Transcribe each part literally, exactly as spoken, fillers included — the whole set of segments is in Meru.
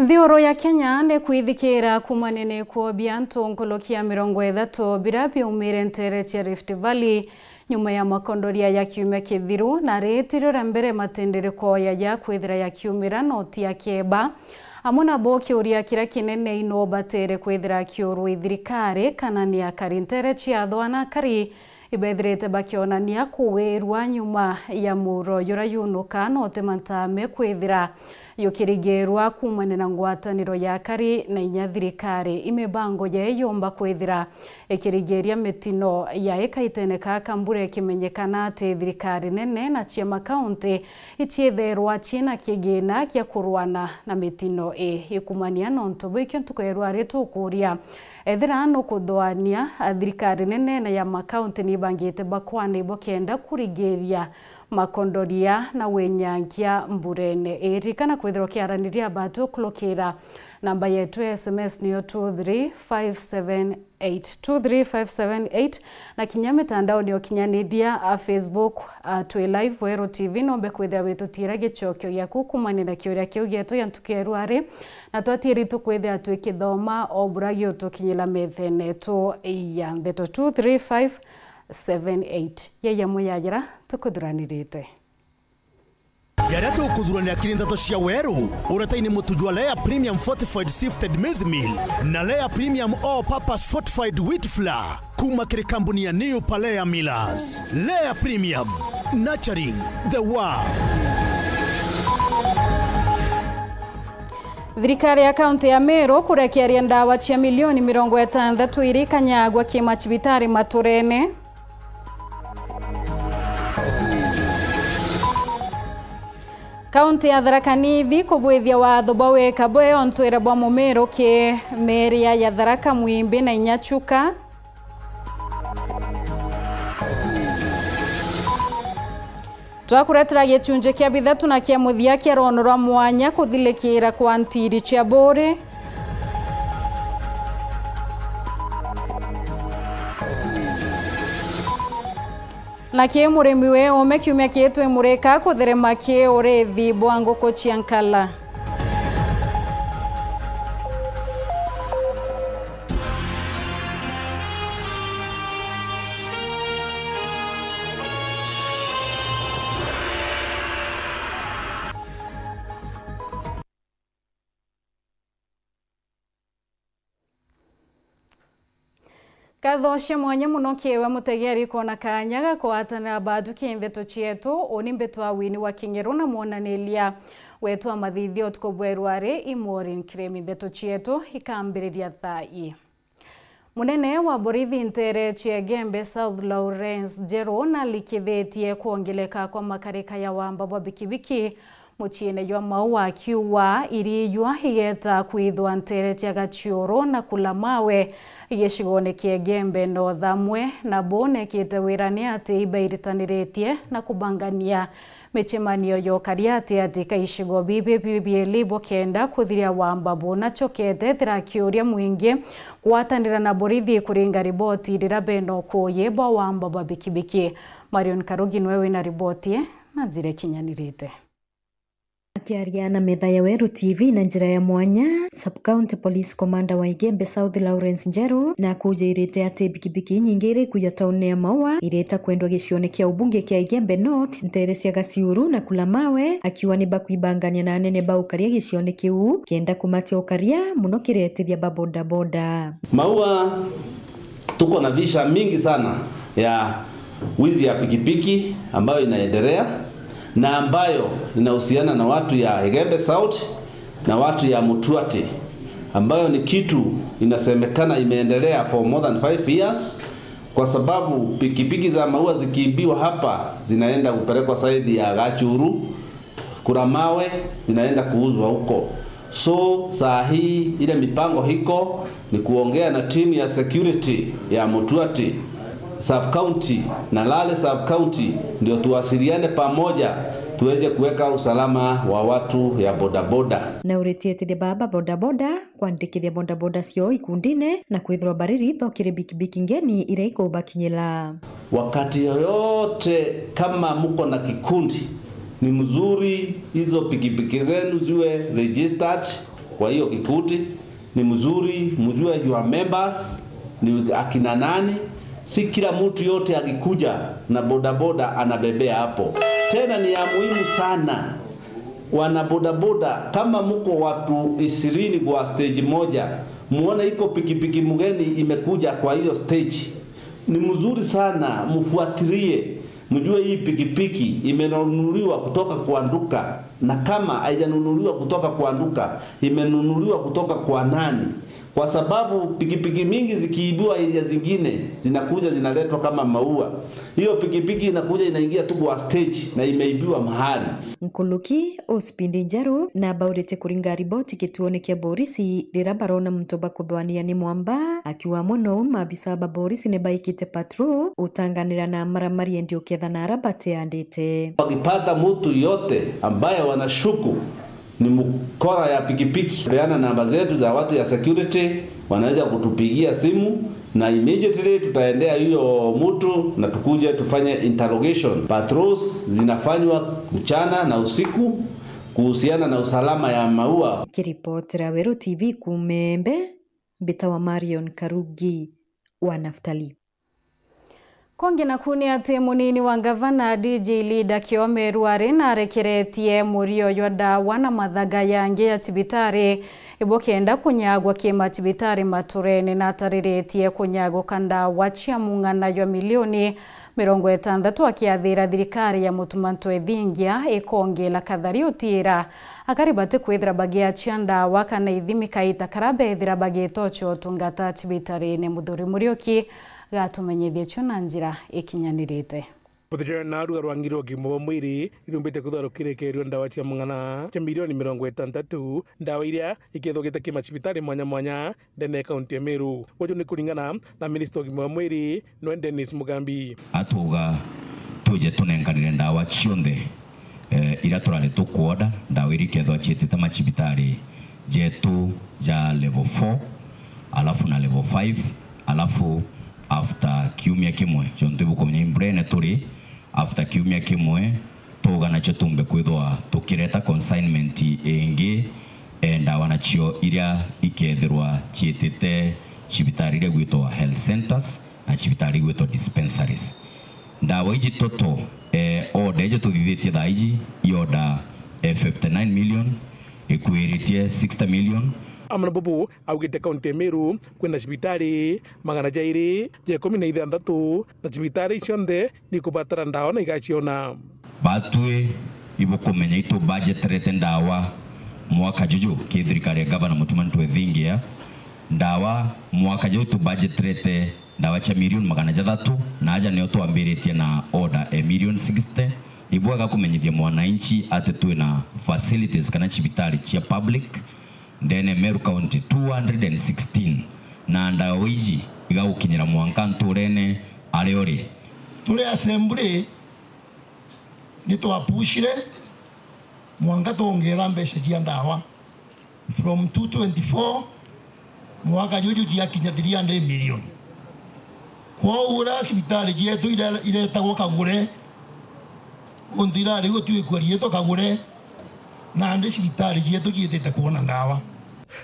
Thiuru ya Kenya ni kwithikira kuumania ni kwobia antu nkuluki ya mirongo ithatu bira biaumire nteere cia Rift Valley nyuma ya makondoria ya kiumia kithiru, na ritirio ria mbere matendereko ya ya kwithira yakiumira noti ya keba. Amwe nabo kiuria kiria kinene ino batere kwithira kiurwa i thirikari kana ni akari nteere cia athwa na akari ibethirite bakionania kuwirwa nyuma ya muro jura yunuka, no ti mantame kwithira yukirigerwa kuumania na ngwataniro ya akari na inya thirikari. I mibango yee yomba kwithira ikirigeria mitino ya ikaitene kaka mbura ikimenyekana ati thirikari nene na ciama kaunti iciitherwa ciina kigina gia kurwana na mitino ii ikumania. Nontu bwikio ntuku ya rwari tukuria ethira nukuthwania, thirikari nene na ya makaunti nibangite bakwana ibo kenda kurigiria makondoria na winyangia mburene ii. Ririkana kwithirwa ukiaraniria batu ukulukira namba yetu ya S M S niyo two three five seven eight, two three five seven eight, na kinya mitandaoni ukinyaniria, a, Facebook, a, twi live Weru T V. Nombe kwithira witutira gicokio giaku kuumania na kiuria kiu gietu ya ntuku ya rwari, na twatieri tukwithira twikithoma o bura giutukinyira methene yetu ya ndeto two three five seven eight. Yeye muyajira tukuthuranirite. Jaria tukuthuranira kiri ndeto cia Weru, uretaini mutu jwa Lea Premium Fortified Sifted Maize Meal na Lea Premium All Purpose Fortified Wheat Flour kuuma kiri kambuni ya New Palea Millers. Lea Premium, nurturing the world. Thirikari ya kaunti ya Meru kurekeria ndawa cia milioni mirongo itantatu iria ikanyagwa ki macibitari maturene. Kaunti ya Tharaka Nithi kubwithia watho bwa wika bwe ontwire bwa mumiruki meria ya Tharaka, Mwimbi na inya Chuka. Twakuretera gicunji kia bithatu na kia muthia kia rwono rwa mwanya kuthilikira kwa ntiri cia Buuri. Na ki murimi wi ume kiumia kii twimurika kutherema ki urithi bwa nguku cia nkala. Nkatho cia mwanya mono kiri we mutegeri kwona kanya ga kugwatanira bathuki ndeto cietu. Uni mbitwa Wini wa Kingeru na mwonaniria wetu wa mathithio utuku bwa rwari i Maureen Kiremi. Ndeto cietu ikambiriria thaa ii. Munene wa borithi ntere cia Igembe South Lawrence Njeru nalikithitie kwongeleka kwa makarika ya wamba bwa bikibiki muciine jwa Maua, akiuga irijwa igeta kwithwa ntere cia Gaciuru na Kulamawe gicigone kia Igembe North. Amwe nabo nekite wira ni ati ibairitaniritie na kubangania micemanio ya ukari ati ati ka icigo bibi bibieli bukenda kuthiria wamba bunacokete. Ethira akiuria mwingi kugwatanira na borithi kuringa riboti riria bena ukuuyi bwa wamba bwa bikibiki. Marion Karugi niwe wina riboti ii na njira ikinyanirite. Akiaria na metha ya Weru T V na njira ya mwanya, Sub-County Police Commander wa Igembe South Lawrence Njeru nakuujirite ati bikibiki inyingi irikuja tauni ya Maua ireta kwendwa gicione kia ubunge kia Igembe North, ntere cia Gaciuru na Kulamawe, akiuga ni bakwibangania na anene ba ukaria gicione kiu kenda kumatia ukaria mono kiretithia ba bodaboda. Maua tuko na visa mingi sana ya wizi ya pikipiki ambayo inaendelea na ambayo inahusiana na watu ya Igembe South na watu ya Mutuati, ambayo ni kitu inasemekana imeendelea for more than five years, kwa sababu pikipiki za Maua zikiibiwa hapa zinaenda kupelekwa side ya Gachuru, Kura Mawe zinaenda kuuzwa huko. So saa hii ile mipango hiko ni kuongea na timu ya security ya Mutuati sub county na Lale sub county, ndio tuwasiliane pamoja tuweze kuweka usalama wa watu ya bodaboda. Na uritietithia baba bodaboda kwandikithia bodaboda ciao ikundine na kwithirwa bari ritho kiri bikibiki ngeni iria ikubakinyira. Wakati yoyote kama mko na kikundi, ni mzuri hizo pikipiki zenu ziwe registered, Kwa hiyo kikundi ni mzuri, mjue your members ni akina nani. Si kila mtu yote akikuja na bodaboda anabebea hapo. Tena ni ya muhimu sana, wana bodaboda, kama mko watu ishirini kwa stage moja, muone iko pikipiki mgeni imekuja kwa hiyo stage, ni mzuri sana mfuatilie, mjue hii pikipiki imenunuliwa kutoka kwa duka, na kama haijanunuliwa kutoka kwa duka, imenunuliwa kutoka kwa nani? Kwa sababu pikipiki mingi zikiibiwa area zingine, zinakuja zinaletwa kama maua. Hiyo pikipiki inakuja inaingia tu kwa stage na imeibiwa mahali. Nkuluki Ospindi Njeru na baurite kuringa riboti gituone kia borisi riria barona muntu bakuthwania ni mwamba, akiuga mono maabisa ba borisi ni baikite patrol utanganira na maramari endi ukethana ara bateandite. Wakipata mtu yote ambaye wanashuku ni mkora ya pikipiki, peana namba zetu za watu ya security, wanaweza kutupigia simu na immediately tutaendea hiyo mtu na tukuje tufanye interrogation. Patrols zinafanywa mchana na usiku kuhusiana na usalama ya maua. Kiripotera Weru T V kuuma Embu, mbitawa Marion Karugi wa Naftali. Kongi naku ni ati munini wa ngavana D J Lida Kiome Ruari narekeretie murio jwa ndawa na mathaga yangi ya cibitari ibukenda kunyagwa kimacibitari maturene, na atariritie kunyaguka ndawa cia mung'ana jwa milioni mirongo itantatu, akiathira thirikari ya Mutuma Ntwethingia ikongela kathari utiira akari bati kwithira bagiachia ndawa kana ithimi kaita kara bethira bagitocha utungata cibitarine. Muthuri Muriuki gatumenyithie cio na njira ikinyanirite. Muthenya na ruga rwa ngiri rwa kimo bwa mwiri irumbite kwithirwa rukirekerio ndawa cia mung'ana cia milioni mirongo itantatu, ndawa iria ikethogite kimacibitari mwanya mwanya ndene ya kaunti ya Meru. Uju ni kuringana na minista wa ugima wa mwiri, nwe Dennis Mugambi. Atwauga twije tunenkanire ndawa cionthe, eh, iria turari tukuoda, ndawa iria ikethwa ciitite macibitari jetu ja level four, alafu na level five, alafu after kiumia kimwe, jontu ibukumenya imburene turi, after kiumia kimwe, tuuga nacio tumbe kwithwa tukireta consignment ingi, eh, ndawa nacio iria ikethirwa ciitite cibitari iria gwitwa health centers na cibitari gwitwa dispensaries. Ndawa iji toto, eh, order iji tuthithitie thaa iji, i order, eh, fifty nine million, ikwiritie sixty million. Amwe na bubu augite kaunti ya Meru kwina cibitari magana jairi ja ikumi na ithanthatu, na cibitari cionthe ni ikubatara ndawa na igaciona. Batwi ibukumenya itu budgetrete ndawa mwaka juju ki thirikari ya Gavana Mutuma Ntwethingia. Ndawa mwaka juju tu budgetrete ndawa cia milioni magana jathatu, na aja nio twambiritie na order e milioni sixty. Ibwega kumenyithia mwananchi ati twina facilities kana cibitari cia public ndene Meru County two hundred and sixteen, na ndawa iji igagukinyira mwanka nturene aria uri. Turi assembly, ni twapushire mwanka twongera mbeca cia ndawa. From two twenty-four, mwaka juju ciakinya three hundred million. Kwou uria cibitari cietu ire-, iretagwo Kagure, untu irari gutwikua riitwa Kagure, nandi cibitari cietu ciitite kwona ndawa.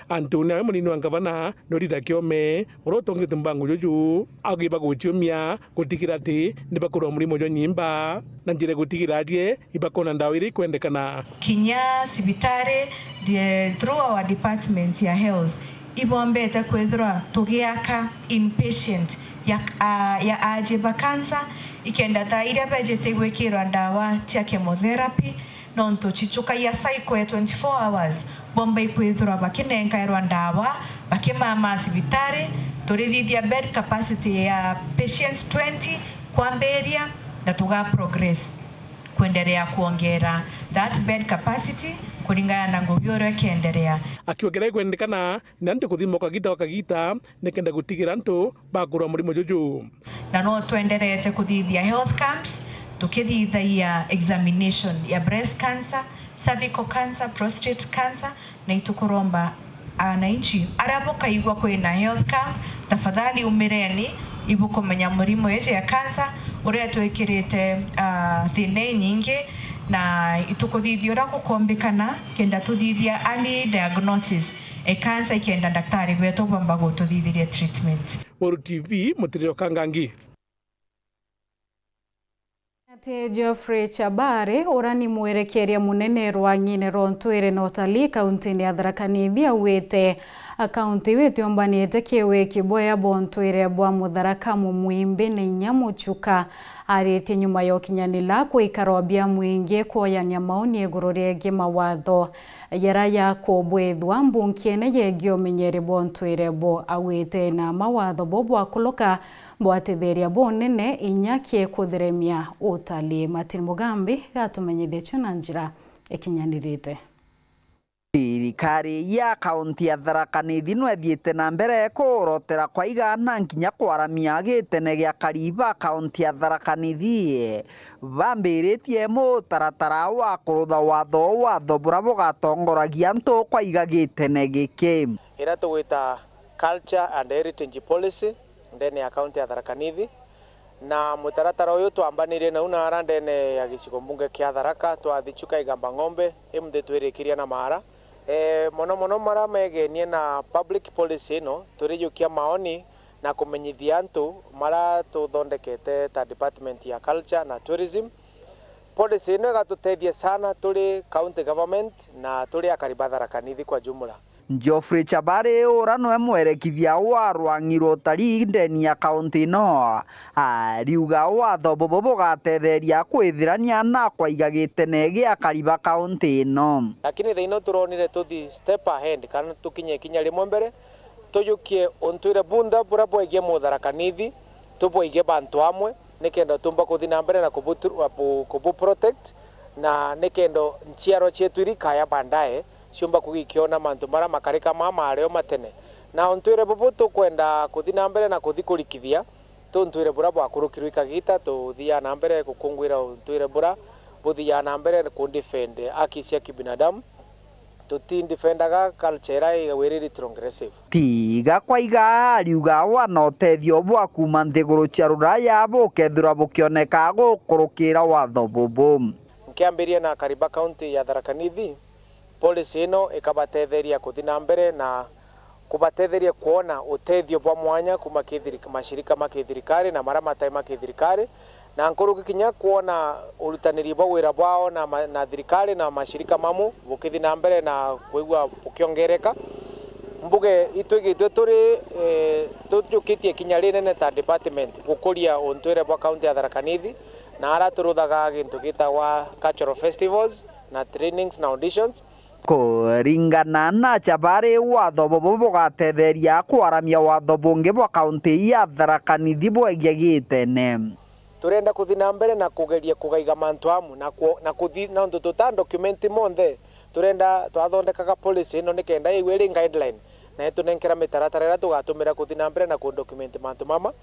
Antu nawe munini wa ngavana, Norida Kiome, uria utongete mbango juju, agiba guciumia gutigira ati ni bakurwa murimo jwa nyimba, na njira gutigira atie ibakona ndawa iria ikwendekana. Kinya cibitari, the, through our department ya health, ibombete kwithirwa tugiaka inpatient ya, a, ya aji ba cancer, ikenda ta iria bejete gwikirwa ndawa cia chemotherapy, nontu cichukagia cycle ya twenty-four hours, bomba ikwithirwa bakinenkairwa ndawa, bakimama cibitari, turithithia bed capacity ya patients twenty kwambiria, na tuga progress kwenderea kuongera that bed capacity kuringana na ngugi uria ikienderea. Akiuga kiria ikwendekana ni antu kuthimwa kagita gwa kagita nikenda gutigira antu bakurwa murimo juju. Na no twenderete kuthithia health camps, tukithithagia examination ya breast cancer, cervical cancer, prostate cancer, na itukuromba ananchi aria bukaigua kwina health camp, tafadhali umireni, ibukumenya murimo iji ya cancer uria twikirite, ah, thina inyingi, na itukuthithia uria gukombikana kenda tuthithia early diagnosis. E cancer ikenda daktari betu bamba gututhithiria treatment. Weru T V, Mutiriro Kangangi. Ati Geoffrey Chabari, ura ni mwerekeria munene rwang'ine rwa ntwire na utalii kauntini ya Tharaka Nithi, augite kaunti iu itiumbanite kiwiki bwea bwa ntwire bwa Mutharaka, Mumwimbi na inya Muchuka. Aritie nyuma ya ukinyanila kwikarwa bia mwingi kwoyania maoni iguru riegie mawatho jara jakubwithwa mbunkiene yegie umenyeri bwa ntwire bu, augite na mawatho bu bwakuluka bwatitheria bunene inya kii kutheremia utalii. Martin Mugambi gatumenyithia cio na njira ikinyanirite. Thirikari ya kaunti ya Tharaka Nithi no ithiite na mbere kuurotera kwaiga na nkinya kwaramia gitene gia akari ba kaunti ya Tharaka Nithi bambiritie mutaratara wa kurutha watho, watho bura bugatongoragia antu kwaiga gitene giki. Ira tugwita Culture and Heritage Policy ndene ya kaunti ya Tharaka Nithi, na mutaratara uyu twambanirie nau naara ndene ya gicigo mbunge kia Tharaka, twathi Chuka Igamba Ng'ombe, imuthi twirikiria na maara. E, mono mono mara megenie na public policy ino, turijukia maoni na kumenyithia antu mara tuthondekete ta department ya culture na tourism. Policy ino igatutethia sana turi county government na turi akari ba Tharaka Nithi kwa jumla. Geoffrey Chabari, ura nwe mwerekithia wa rwang'i rwa utalii ndeni ya kaunti ino, ariuga watho bubu bugatetheria kwithirania na kwaiga gitene gia akari ba kaunti ino. Lakini thaino turonire tuthi step ahead, kana tukinye ikinya rimwe mbere, tujukie untwire bunthe bura bwegie Mutharaka Nithi, tubweige bantu amwe, nikenda tumba kuthi na mbere na kubu-, kubu protect, na nikenda nchiarwa cietu iri kaya baadaye ciumba kugikiona mantu mara makarika ma mario matene. Na untwire bubu tukwenda kuthi na mbere na kuthi kurikithia, tuntwire bura bwakurukirwe ikagita, tuthiaa na mbere gukungwira untwire bura buthiaa na mbere kundefend haki cia kibinadamu. Tutindefendaga culture ira igwiriri transgressive. Tiga kwaiga, ariuga wana utethio bwa kuuma nthiguru cia Ruraya bukethirwa bukioneka gukurukira watho bubu. Nkiambiria na akari ba kaunti ya Tharaka Nithi, policy ino ikabatetheria kuthi na mbere na kubatetheria kwona utethio bwa mwanya kuuma ki thirika-, mashirika ma kithirikari na mara matai ma kithirikari, na nkuruki kinya kwona urutaniri bwa wira bwao na ma-, na thirikari na mashirika mamu bukithi na mbere na kwigua bukiongereka. Mbuge itwigitwe turi, eh, tujukitie kinya rinene ta department gukuria untwire bwa kaunti ya Tharaka Nithi, na ara turuthaga gintu gitagwa cultural festivals na trainings na auditions. Kuringana na Chabari, watho bubu bugatetheria kwaramia watho bungi bwa kaunti ya Tharaka Nithi bwegie gitene. Turenda kuthi na mbere na kugeria kugaiga mantu amu na ku-, na kuthi, nontu tuta document monthe. Turenda twathondekaga policy ino nikenda iwe iri guideline na itunenkera mitaratara iria tugatumira kuthi na mbere na ku document mantu mama,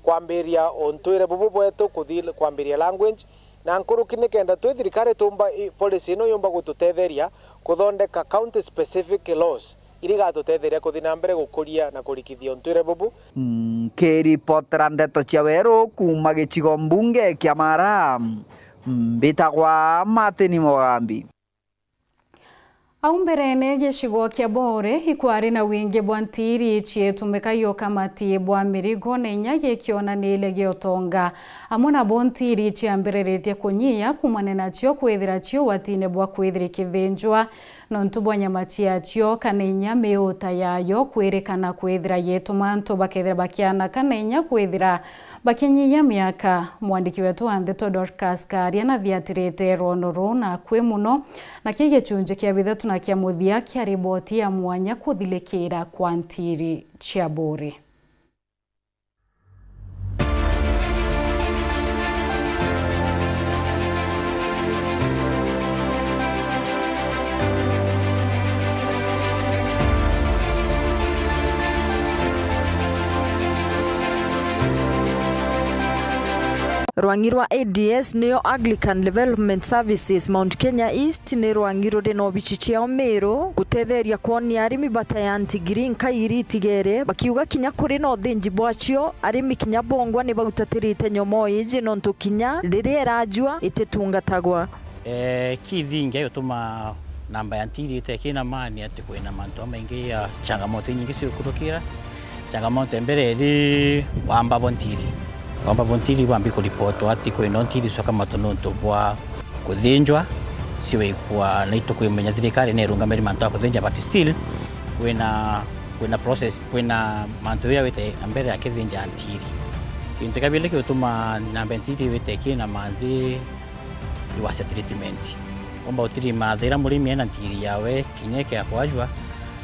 kwambiria untwire bubu bwetu, kuthi kwambiria language, na nkuruki nikenda twi thirikari tumba i-, policy ino yumba gututetheria kuthondeka county specific laws iria igatutetheria kuthi na mbere gukuria na kurikithia untwire bubu. Nkiripotera ndeto cia weru kuuma gicigo mbunge kia Mara, mbitagwa Martin Mugambi. Au mberene, gicigo kia Bore ikwari na wingi bwa ntiri cietumika i ukamati bwa mirigo na inya gikionaniria gia utonga. Amwe nabo ntiri ciambiriritie kunyia kuumania nacio kwithira cio ugwatine bwa kwithira ikithinjwa nontu bwa nyama ciacio kana inya miuta yayo kwirikana kwithira yituma antu bakethira bakiana kana inya kwithira bakinyia miaka. Mwandiki wetu wa ndeto Dorcas Karia nathiatirite rwono ruu na akui mono, na kii gicunji kia bithatu na kia muthia kia riboti ya mwanya kuthilikira kwa ntiri cia Bore. Rwang'i rwa A D S niyo Anglican Development Services Mount Kenya East ni rwang'i ruri na obici ciao Miru gutetheria kwonia arimi bata ya ntigiri nkai iria itigere, bakiuga kinya kuri na uthinji bwacio, arimi kinya bongwa ni bautatirite nyomoo iji nontu kinya riria irajua ititungatagwa. Eh, kii thingi gituma Namba ya ntiri itekina mani ati kwina mantu jamaingi ya changamoto inyingi ciukurukira. Changamoto ya mbere iri wamba bwa ntiri. Wamba bwa ntiri bwambi kuripotwa ati kwina ntiri cioka mantu nontu bwa kuthinjwa, ciwikwa na itukwimenya thirikari ni irungamiri mantu ya kuthinja, but still kwina, kwina process, kwina mantu ya wite mbere ya kithinja ntiri. Kintu kia bili kiutuma namba ya ntiri wite kina manthi iwacia treatment. Umba utirima thaira murimi ena ntiri yawe kinya ikia kwajua,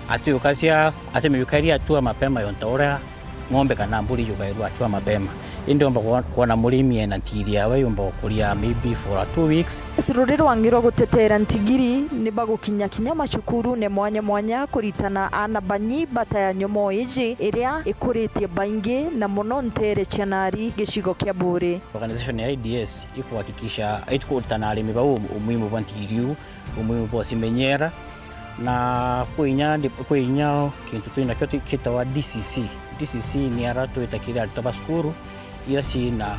ati ukacia, ati miukaria atua mapema yonta uria ng'ombe kana mburi yukairua atua mapema. Indi umba kuo-, kuona murimi ena ntiri yawe yumba gukuria maybe for a two weeks. Ruri rwangi rwa gutetera ntigiri ni bagukinya kinya macukurune mwanya mwanya kuritana ana banyi bata ya nyomo iji iria ikuritie baingi na mono ntere cia nari gicigo kia Buri. Organization ya I D S ikuhakikisha, itukuritana arimi bau umuhimu bwa ntigiri u, umuhimu bwa cimenyera, na kwi inya ndi-, kwi inya kintu twinakio twi-, kitawa D C C. D C C ni ara twita kiri aritwa ba cukuru ira cina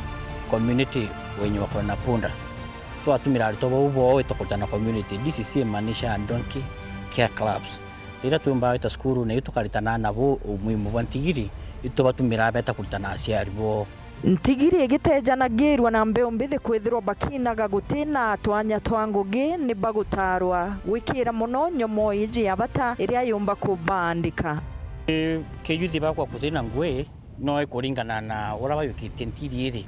community wenye wako na punda. Twatumira aritwa bau boo itukuritana community. D C C imaanisha Donkey Care Clubs. Riria twumba wita cukuru na itukaritana nabo umuhimu bwa ntigiri, itubatumira beta kuritana aciari boo. Ntigiri igitejanagirua na mbeu mbithi kwithirwa bakinaga gutina twanya twa ngugi ni bagutarwa gwikira mono nyomo iji ya bata iria yumba kubandika. Ki-, kiyuthi bakwa kutina ngui no ikuringana na uria bayukitie ntiri iri.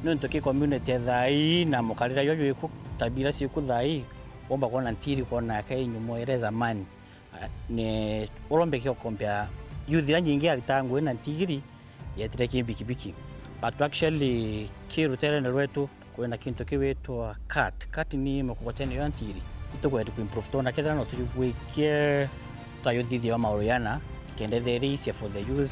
Nontu ki community ya thaa ii na mukarira jwa jwiku tabia iria ciku thaa ii, womba kwona ntiri kwona yake nyomo iria zamani. Ah, ni urombe kio kompea youth iria nyingi arita ngui na ntigiri yetire ki bikibiki. But actually, ki ruterene rwetu, kwina kintu kiwitwa cut. Cut ni mukokoteni ya ntiri. Itukwenda kuimprove tona kethira no tuyubwikie twayuthithia wa mauru yana, kenda ithe iri easier for the youth,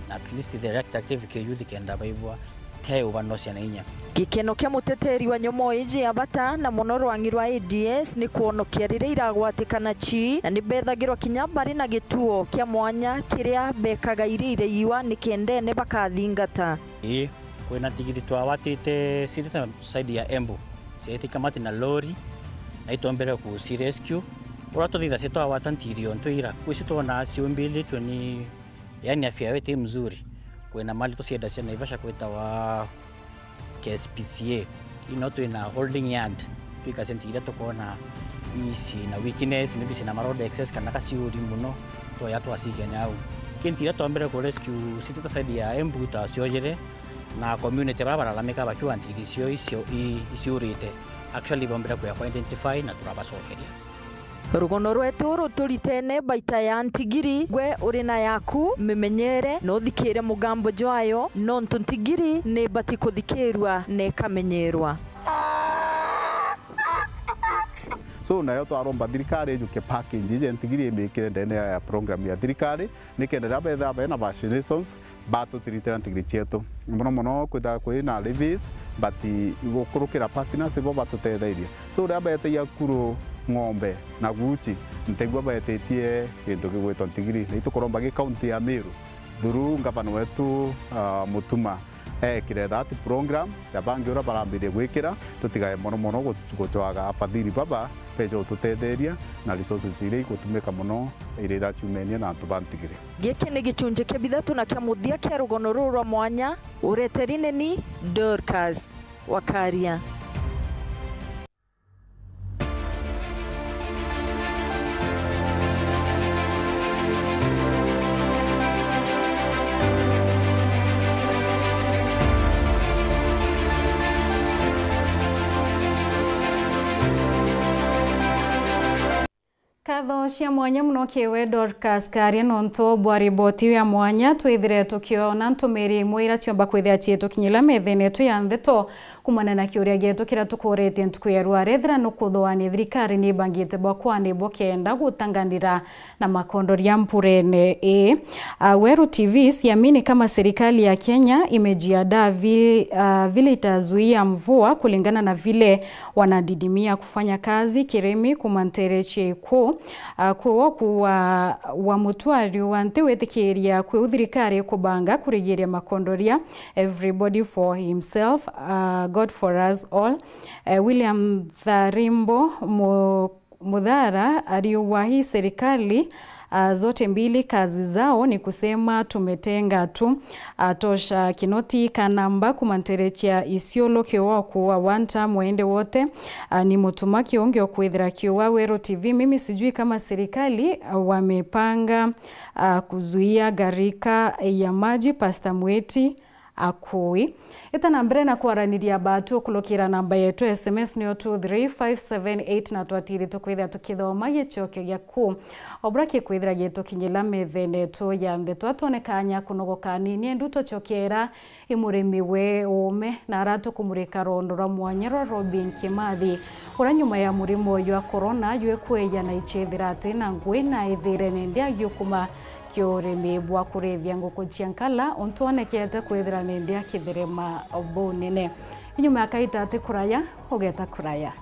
na at least the active ki youth kenda baibwa te ubanocia na inya. Gikeno kia muteteri wa nyomo iji ya bata na mono rwangi rwa A D S ni kwonokia riria iragwatikana ci, na ni bethagirwa kinya bari na gituo kia mwanya kiria bekaga iria iraiwa ni kendene bakathingata. Ii, kwina ntigiri twawatite citite side ya Embu, ciaitika mati na lori, na itombere ku rescue. Uria tuthithacia twawata ntigiri ontu ira, kwisi twona ciumbilitwe ni, yani afya yawe ti mzuri. Kwina mali tuciendacia Naivasha kwitawa K S P C A. Ino twina holding yard, twikacia ntigiri iria tukwona ni cina weakness, maybe cina maroad excess kana kaciuri muno, twaya twacikene au. Ki ntigiri iria twombere ku rescue citite side ya Embu ta ciojere, na community bara baralamika bakiwa ntigiri cio icio i-, iciurite. Actually, bombire kuya ku identify na turabacokeria. Rugono rwetu ruturitene baita ya ntigiri, gwe uri na yaku mimenyere, na uthikire mugambo jwayo, nontu ntigiri ni ibati kuthikirua na ikamenyerwa. So, nayo twaromba thirikari ijuke package iji ntigiri imikire ndene ya program ya thirikari, nikenda riria betha bena vaccinations, batutiritira ntigiri cietu. Mono mono kwithaga kwi na levies, but gukurukira partners ibo batutethairie. So, riria beetagia kuru ng'ombe na guchi, ntigua beetitie gintu gigwitwa ntigiri. Na itukuromba gi kaunti ya Meru, through ngavana wetu, ah, Mutuma, ekire that program ya bangi uria barambirie gwikira, tutigae mono mono gu-, gucwaga afadhili baba beja gututetheria na resources iria igutumika mono iria iraciumenia na antu ba ntigiri. Giki ni gicunji kia bithatu na kia muthia kia rugono ruru rwa mwanya. Ureteri ni ni Dorcas Wakaria. Nkatho cia mwanya mono kiwe Dorcas Karia nontu bwa riboti iu ya mwanya. Twithire tukiona ntumiri imwe iria ciomba kwithira ciitukinyira methene yetu ya ndeto kumana na kiuria gietu kiria tukuuritie ntuku ya rua, rethira nukuthwa ni thirikari ni ibangite bwa kwani bukenda gutanganira na makondoria mpurene ii. Ah, Weru T V siamini kama serikali ya Kenya imejiandaa vi-, ah, vile itazuia mvua kulingana na vile wanadidimia kufanya kazi kirimi kuma ntere cia iku. Ah, kwi woku wa, wa mutwari wa nthi witikiria kwi u thirikari ikubanga kurigiria makondoria, everybody for himself, ah, God for us all. Eh, William Tharimbo mu-, Muthara aliuwahi serikali, ah, zote mbili kazi zao ni kusema tumetenga tu. Ah, Tosha Kinoti Kanamba kumanterekia Isiolo kiwa kuwa one term waende wote. Ah, ni mutuma kiungi okwithira kiwa Weru T V. Mimi sijui kama serikali, ah, wamepanga, ah, kuzuia gharika ya maji. Pastor Mweti akui. Ita na mbere na kwaraniria batu ukulukira namba yetu ya S M S niyo two three five seven eight, na twatiri tukwithira tukithoma gicokio giaku. Obura kikwithira gitukinyila methene yetu ya nthi, twatone kanya kunogoka nini, endu tucokera i murimi we uume, na ara tukumurika rondo rwa mwanya rwa Robin Kimathi, uria nyuma ya murimo uyu wa corona, jwikweja na ichethira ati na ngui na ithire nindi agiukuma kiurimi bwa kurithia nguku cia nkala, untu onekete kwithira nindi akitherema bunene. Inyuma ya kaita ati kuraya, ugeta kuraya.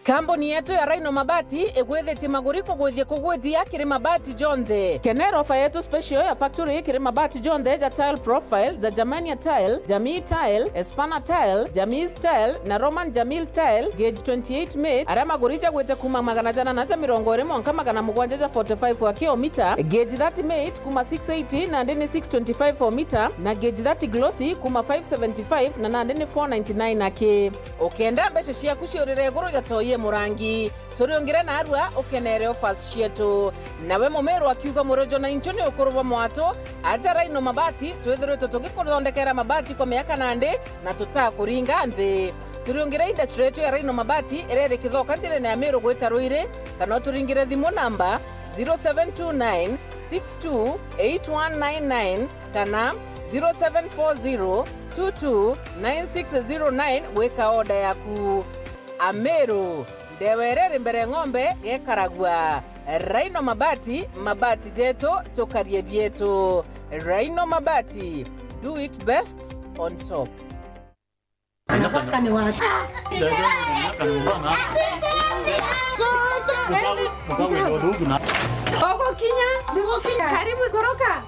Kambuni yetu ya Rhino Mabati igwithitie maguri kugwithia kugwithia kiri mabati jonthe. Kenera ofa yetu special ya factory kiri mabati jonthe ja tile profile, ja Germania tile, Jamii tile, Espana tile, Jamii tile, na Roman Jamil tile, gauge twenty-eight mate, aria maguri jagwite kuma magana jana na ja mirongo iri mwanka magana mugwanja ja forty-five aki o mita, gauge thirty mate kuma six eighty nandi ni six twenty-five o mita, na gauge thirty glossy kuma five seventy-five na nandi ni four ninety-nine aki. Ukenda mbeca ciaku ciurire iguru ja toi e murangi, turiungire narua ukenere offers cietu. Nawe mumeru akiuga murojo na inchu ni ukuru bwa mwatu, aja Rhino Mabati, twithiritwe tugikuthondekera mabati kwa miaka nandi na tutakuringa nthi. Turiungire industry yetu ya Rhino Mabati iria iri Kithoka njirene ya Meru gwita Ruiri, kana uturingire thimu namba zero seven two nine six two eight one nine nine kana zero seven four zero two two nine six zero nine gwika order yaku. Ameru, ndewa iria iri mbere ng'ombe gekaragua. Rhino Mabati, mabati jetu, tukarie bietu. Rhino Mabati, do it best on top. Mabaka ni wa Ugukinya? Karibu, koroka.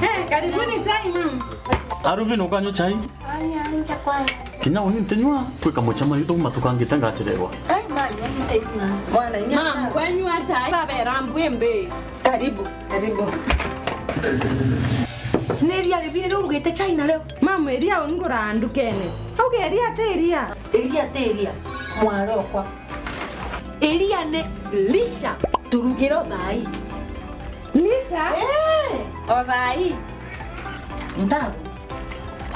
Eh, karibuni chai, mam. Aruvin, ukanywa chai? Kinya uni ntinywa, kwi kamucemanio tuuma tukangite ngachererwa. Mam, kwenywa chai, babera mbuimbi. Karibu, karibu. Ni iria ribi riria urugite chai nario? Mam, iria ungura ndukene. Auge iria ti iria. Iria ti iria, mwarokwa. Iria ni lisha. Turugire o thaai. Lisha? Eh. O thaai. Ntabu.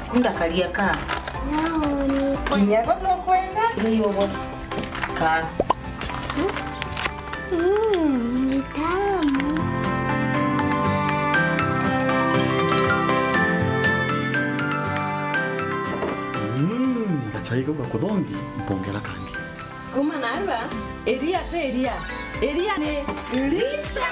Kunda karia ka. Naoni. Kinya go nukwenda? Ni ugo. Ka. Mm, ni tamu. Mm, gachai kau gakuthongi, mpongera kangi. Kuma narua, iria ti iria. Iria ni lisha.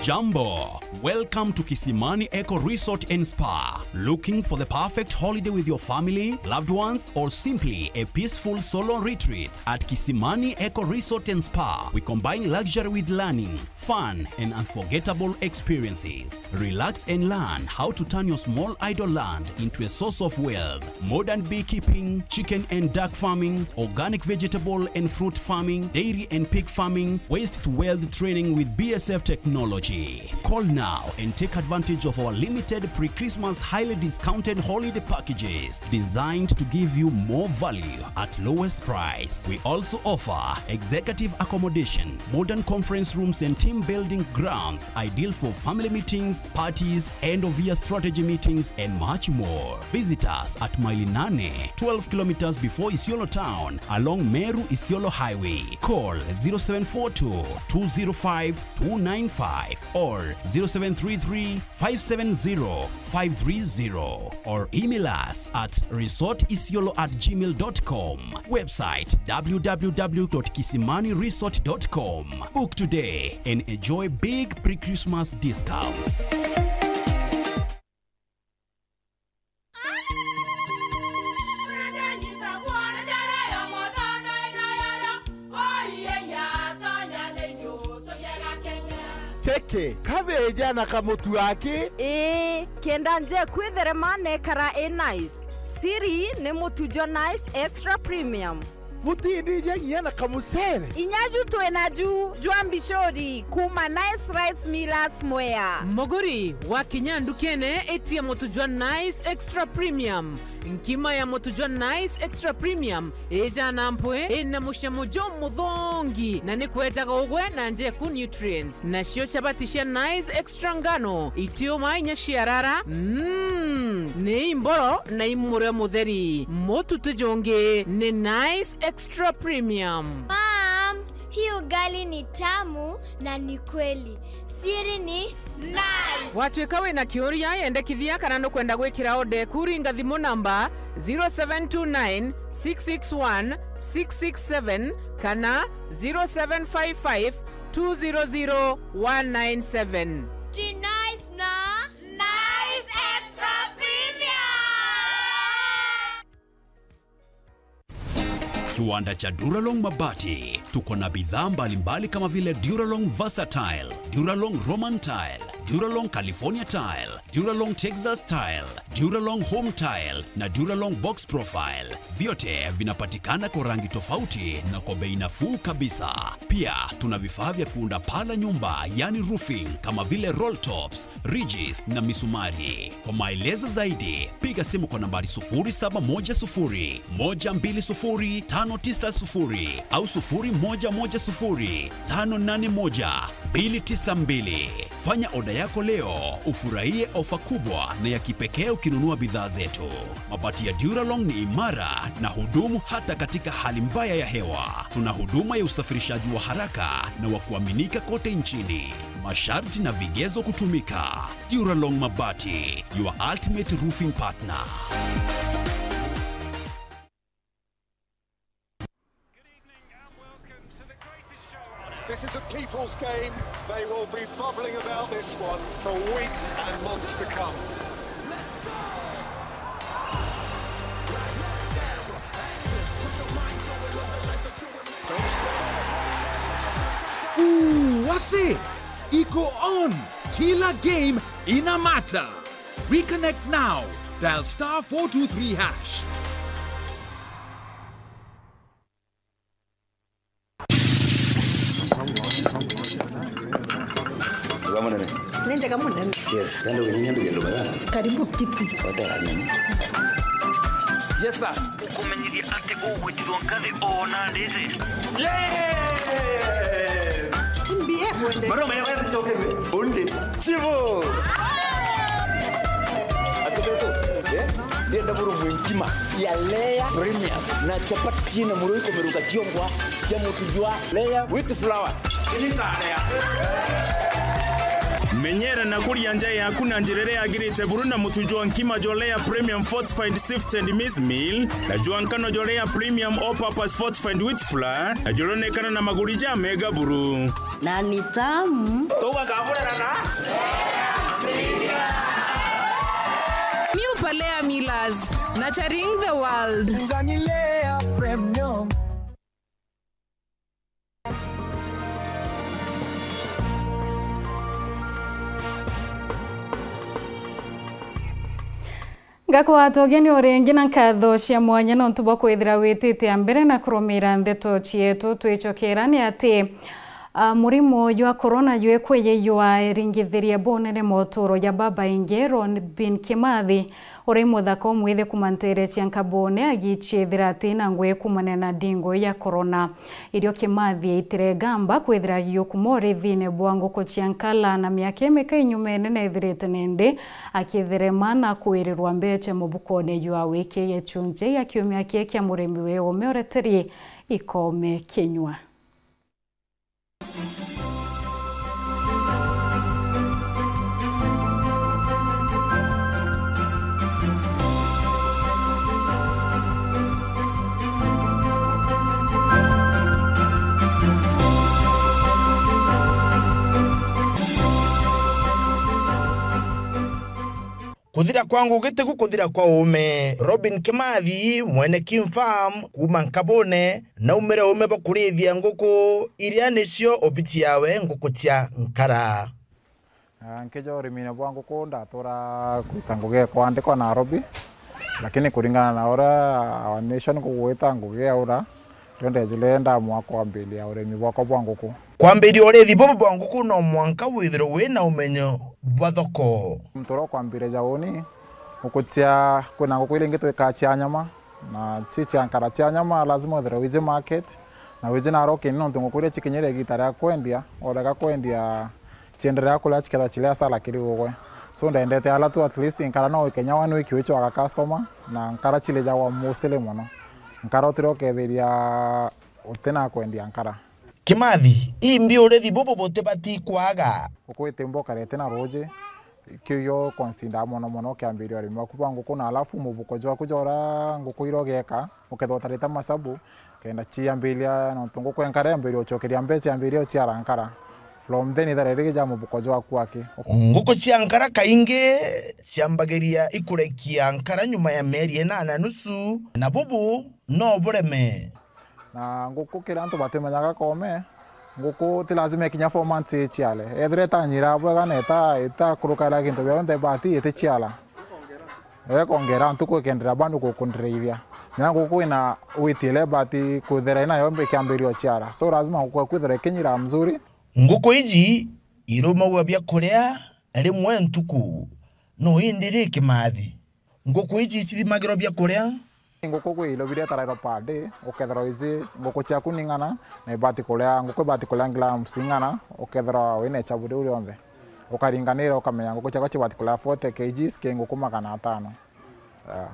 Jambo. Welcome to Kisimani Eco Resort and Spa. Looking for the perfect holiday with your family, loved ones, or simply a peaceful solo retreat? At Kisimani Eco Resort and Spa, we combine luxury with learning, fun, and unforgettable experiences. Relax and learn how to turn your small idle land into a source of wealth. Modern beekeeping, chicken and duck farming, organic vegetable and fruit farming, dairy and pig farming, waste to wealth training with B S F technology. Call now and take advantage of our limited pre-Christmas highly discounted holiday packages designed to give you more value at lowest price. We also offer executive accommodation, modern conference rooms and team building grounds, ideal for family meetings, parties, end of year strategy meetings, and much more. Visit us at Maili Nane, twelve kilometers before Isiolo town, along Meru Isiolo Highway. Call zero seven four two, two zero five, two nine five or zero seven three three, five seven zero, five three zero or email us at resort isiolo at gmail dot com. Website, w w w dot kisimani resort dot com. Book today and enjoy big pre-Christmas discounts. Ki, kabeja na kamutu aki? Ii, kenda njeku itherema na ikara i nice. Siri ni mutu jwa Nice Extra Premium. Butindija nginya na kamucere? Inya ju twi naju jwa mbicuri kuuma Nice Rice Millers Mwea. Muguri, wakinya ndukene, itia mutu jwa Nice Extra Premium. Nkima ya mutu jwa Nice Extra Premium ijana mpwi, ina mucamo jumuthongi, na ni kwejaga ugwe na njeku nutrients. Nacio chabati cia Nice Extra ngano, itiuma inya ciarara, mm, ni imboro na imurio mutheri. Mutu ti jungi, ni Nice Extra Premium. Mom, hii ugali ni tamu na ni kweli. Siri ni Nice. Watuika wina kiuria, yendekithia kana nukwenda gwikira order eku, ringa thimu namba zero seven two nine, six six one, six six seven kana zero seven five five, two zero zero, one nine seven. Ti Nice na Nice Extra Premium. Kiwanda cha Duralong Mabati. Tuko na bidhaa mbalimbali kama vile Duralong Versatile, Duralong Roman Tile, Duralong California Tile, Duralong Texas Tile, Duralong Home Tile na Duralong Box Profile. Vyote vinapatikana kwa rangi tofauti na kwa bei nafuu kabisa. Pia tuna vifaa vya kuunda paa la nyumba, yani roofing, kama vile roll tops, ridges na misumari. Kwa maelezo zaidi, piga simu kwa nambari sufuri saba moja sufuri, moja mbili sufuri, tano tisa sufuri au sufuri moja moja sufuri, tano nane moja, mbili tisa mbili. Fanya oda yako leo, ufurahie ofa kubwa na ya kipekee ukinunua bidhaa zetu. Mabati ya Duralong ni imara na hudumu hata katika hali mbaya ya hewa. Tuna huduma ya usafirishaji wa haraka na wa kuaminika kote nchini. Masharti na vigezo kutumika. Duralong Mabati, your ultimate roofing partner. This is a people's game. They will be bubbling about this one for weeks and months to come. Ooh, what's it? Iko on. Kila game ina matter. Reconnect now. Dial star four two three hash. Wega munene. Ni njega munene. Yes, ndio ni nyambi kendo baya. Karibu kiti. Wata nini? Yes, sir. Ukumenyithia ati ugwitirwo nkathi ona ndisi. Yes! Mbie mwende. Bado mwenye wewe choke. Undi. Chivo. Atubeto. Eh? Ndienda buru mwinkima ya Lea Premium na chapati na muro ikomeruka chiongwa cia mutu jwa Lea with flour. Menyera na kuria nja yaku na njira iria yagirite buru na mutu jwa nkima jwa Lea Premium Fortified Sifted Maize Meal na jwa nkano jwa Lea Premium All Purpose Fortified Wheat Flour na juronekana na maguri ja mega buru. Na ni tamu. Tugakabura na New Palea Millers, nurturing the world. Ngani Lea Premium. Ngakwata ugeni o ringi na nkatho cia mwanya nontu bwa kwithira witite a mbere na kurumira ndeto cietu. Twicokera ni ati, a, murimo jwa corona jwikwiye jwaringithirie bunene moturo ja babaingi. Robin Kimathi, uri muthaka umwithi kuma ntere cia Nkabone, agichiithira ati na ngui kumania na ndingo ya corona. Irio Kimathi aitire ngamba kwithira agiukuma urithine bwa nguku cia nkala, na miaka imika inyumene nethirite nindi akitherema na kwirirwa mbeche mubukone jwa wiki. Gichunchi gia kiumia kii kia murimi wi uume ureteri ikome kinyua. Kuthira kwa ngugi tigu kuthira kwa uume. Robin Kimathi, mwene Kim Farm, kuuma Nkabune, naumire uume bwa kurithia nguku, iria nicio obiti yawe nguku cia nkara. Ah, nkija urimine bwa nguku, ndatura kwita ngugi ya kwandikwa Nairobi, lakini kuringana na uria our nation kugwita ngugi yaura, rio ndejire ndamua kwambiria urimi bwakwa bwa nguku. Kwambiria urithi bubu bwa nguku no mwanka withirwe wina umenyo bwa thoko. Muntu uria ukwambiria ja uni, nguku cia, kwina nguku iria ingi twikaa cia nyama, na ci cia nkara cia nyama lazima withirwe wiji market, na wiji na rokini, nontu nguku iria cikinyire igita ria kwendia, orega kwendia, cienderea kuria cikethwa ciria sala kiri ugwe. So ndendete ala tu at least nkara no ikenya one week wichwaga customer, na nkara cirijagwa mostly mono. Nkara utire ukethiria utina kwendia nkara. Kimathi, imbi urithi bubu butibati kwaga. Nguku iti mbokarete na ruji, kiu gio consider mono mono ukiambiria urimi waku bwa nguku, na alafu mubuko jwaku jwa uria nguku iria ugieka, ukethwa utarite masabu, kenda ciambiria, nontu nguku enkara yambiria ucokeria mbeca, yambiria uciara nkara. From then ithara rigi ja mubuko jwaku aki. Nguku cia nkara kaingi ciambagiria ikurekia nkara nyuma ya mieri ina na nusu, na bubu no bureme. Na nguku kiri antu batimenyaga kome, nguku ti lazima ikinya four months iciare. Ethira itanyira bwega na ita-, itakurukaira gintu bionthe, but iticiara. Ekongera ntuku ikenderea bado gukundirithia. Na nguku ina weight ile, but kwithira inayo ikiambiria uciara. So lazima nguku yaku ithire ikinyira mzuri. Nguku iji irumagua biakuria rimwe ntuku, no indi ri Kimathi? Nguku iji icithimagirwa biakuria. Nguku kwi ilo biria itarairwa per day, ukethirwa iji nguku ciaku ni ng'ana, na ibati kuria, nguku ibati kuria grams ing'ana, ukethirwa wina ichabu riu rionthe. Ukaringanira ukamenya nguku ciakwa cibati kuria forty K Gs ki nguku magana atano. Yeah.